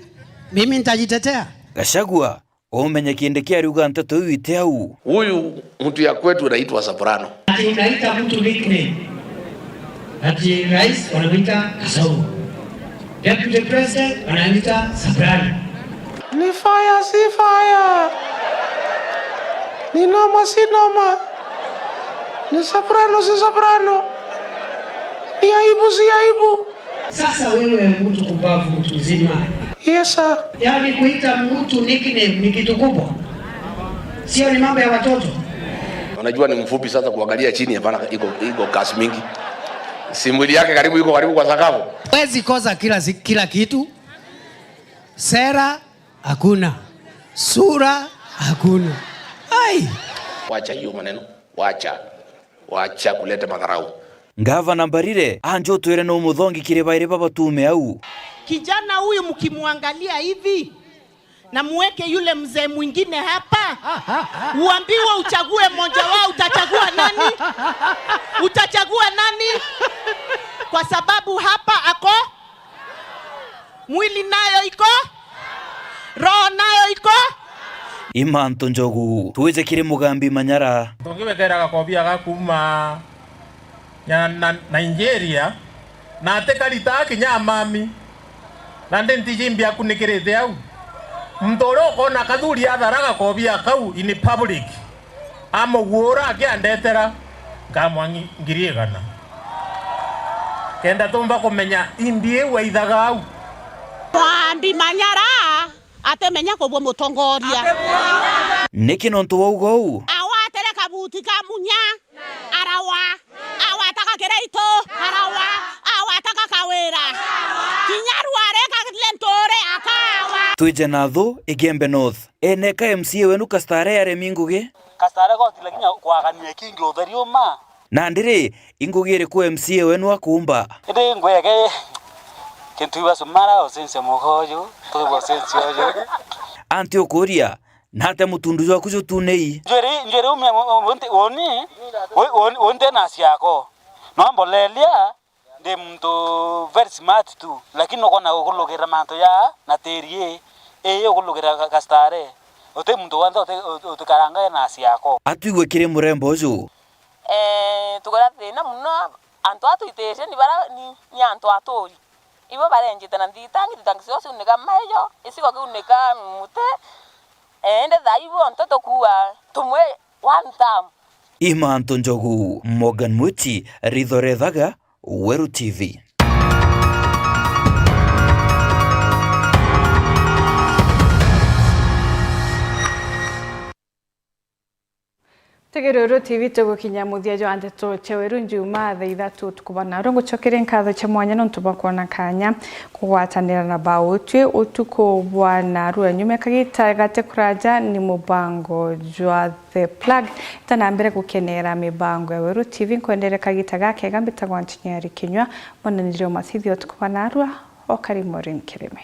Mimi nitajitetea. Gachagua, umenye Kindiki ariuga nteto iu iti au. Huyu mtu ya kwetu anaitwa Soprano. Ati unaita mtu nickname. Ati rais wanamuita Kasongo. Deputy President wanamuita Soprano. Ni fire, si fire. Ni noma, si noma. Ni soprano, si soprano. Ni aibu, si aibu. Sasa wewe mtu kumbavu, mtu mzima. Yes, sir. Yaani kuita mtu nickname ni kitu kubwa. Sio, ni mambo ya watoto. Unajua ni mfupi, sasa kuangalia chini, hapana, iko, iko kasi mingi. Si mwili yake karibu iko karibu kwa sakafu. Huwezi kosa kila si-, kila kitu. Sera hakuna. Sura hakuna. Ai! Wacha hiyo maneno. Wacha. Wacha kuleta madharau. Ngavana Mbarire, anja utwire nu muthongi kiri bairi baba tuume au? Kijana huyu mkimwangalia hivi, na muweke yule mzee mwingine hapa, uambiwe uchague mmoja wao, utachagua nani? Utachagua nani? Kwa sababu hapa ako, mwili nayo iko, roho nayo iko. I Mantu Njogu, twije kiri Mugambi Manyara. Tungibethera gakobia ga kuuma nya-, na, Nigeria, na atikaritaa kinya amami, na ndi ntiji mbi akunikirite au. Muntu uria ukoona kathuri athara gakobia kau in public, amuguura akiandetera, nkamwa ngi-, ngiri igana. Kenda tumba kumenya imbi iu aithaga au. Mugambi Manyara atimenya kubua mutongoria. Niki nontu wauga uu? Agwatire kabuti ka munya, arawa. Agwataga kiraitu, arawa. Agwataga kawira. Kinya rware ka-, le nturi akawa. Twije na thu, Igembe North. Ene ka M C A wenu Kastare aremi ngugi? Kastare goti lakini kwagania kingi utheri uma. Nandi ri, i ngugi iriku M C A wenu akuumba? Indi ngwege kintu iba sumara ucenjia mugo uju, tuigua ucenjia uju. Anti ukuuria, nate mutundu jwaku jutunei? Njwiri, njwiri umia u-, u-, unti-, uni, u-, uni, unti na ciako. No mbolelia, ndi muntu very smart tu, lakini ukona ukulukira mantu ja na tiri ii, ii ukulukira ga-, gastare. Uti muntu wonthe uti-, uti-, utikaranga na ciako. Atwigwe kiri murembo uju. Eeh, tukuria thina muno, antu aa twititie ni bara, ni, ni antu aturi. Ibo barenjite na nthitangi, nthitangi cio ciunika maijo, icigo kiunika muti, eeh, indi thaa ii bonthe tukuua tumwe one term. I Mantu Njogu, Morgan Mwiti, Ritho Rethaga, Weru T V. Tegera Weru T V tugukinya muthia jwa ndeto cia Weru Njumaa thaa ithatu utuku bwa narua. Ngucokeria nkatho cia mwanya nontu bwa kwona kanya kugwatanira na bautwi utuku bwa narua. Nyuma ya kagita gati kuraja ni mubango jwa The Plug. Ita na mbere gukenera mibango ya Weru T V, nkwendere kagita gakega. Mbitagwa Nchinyari Kinyua, mwananiri o masithia utuku bwa narua, o kari Maureen Kirimi.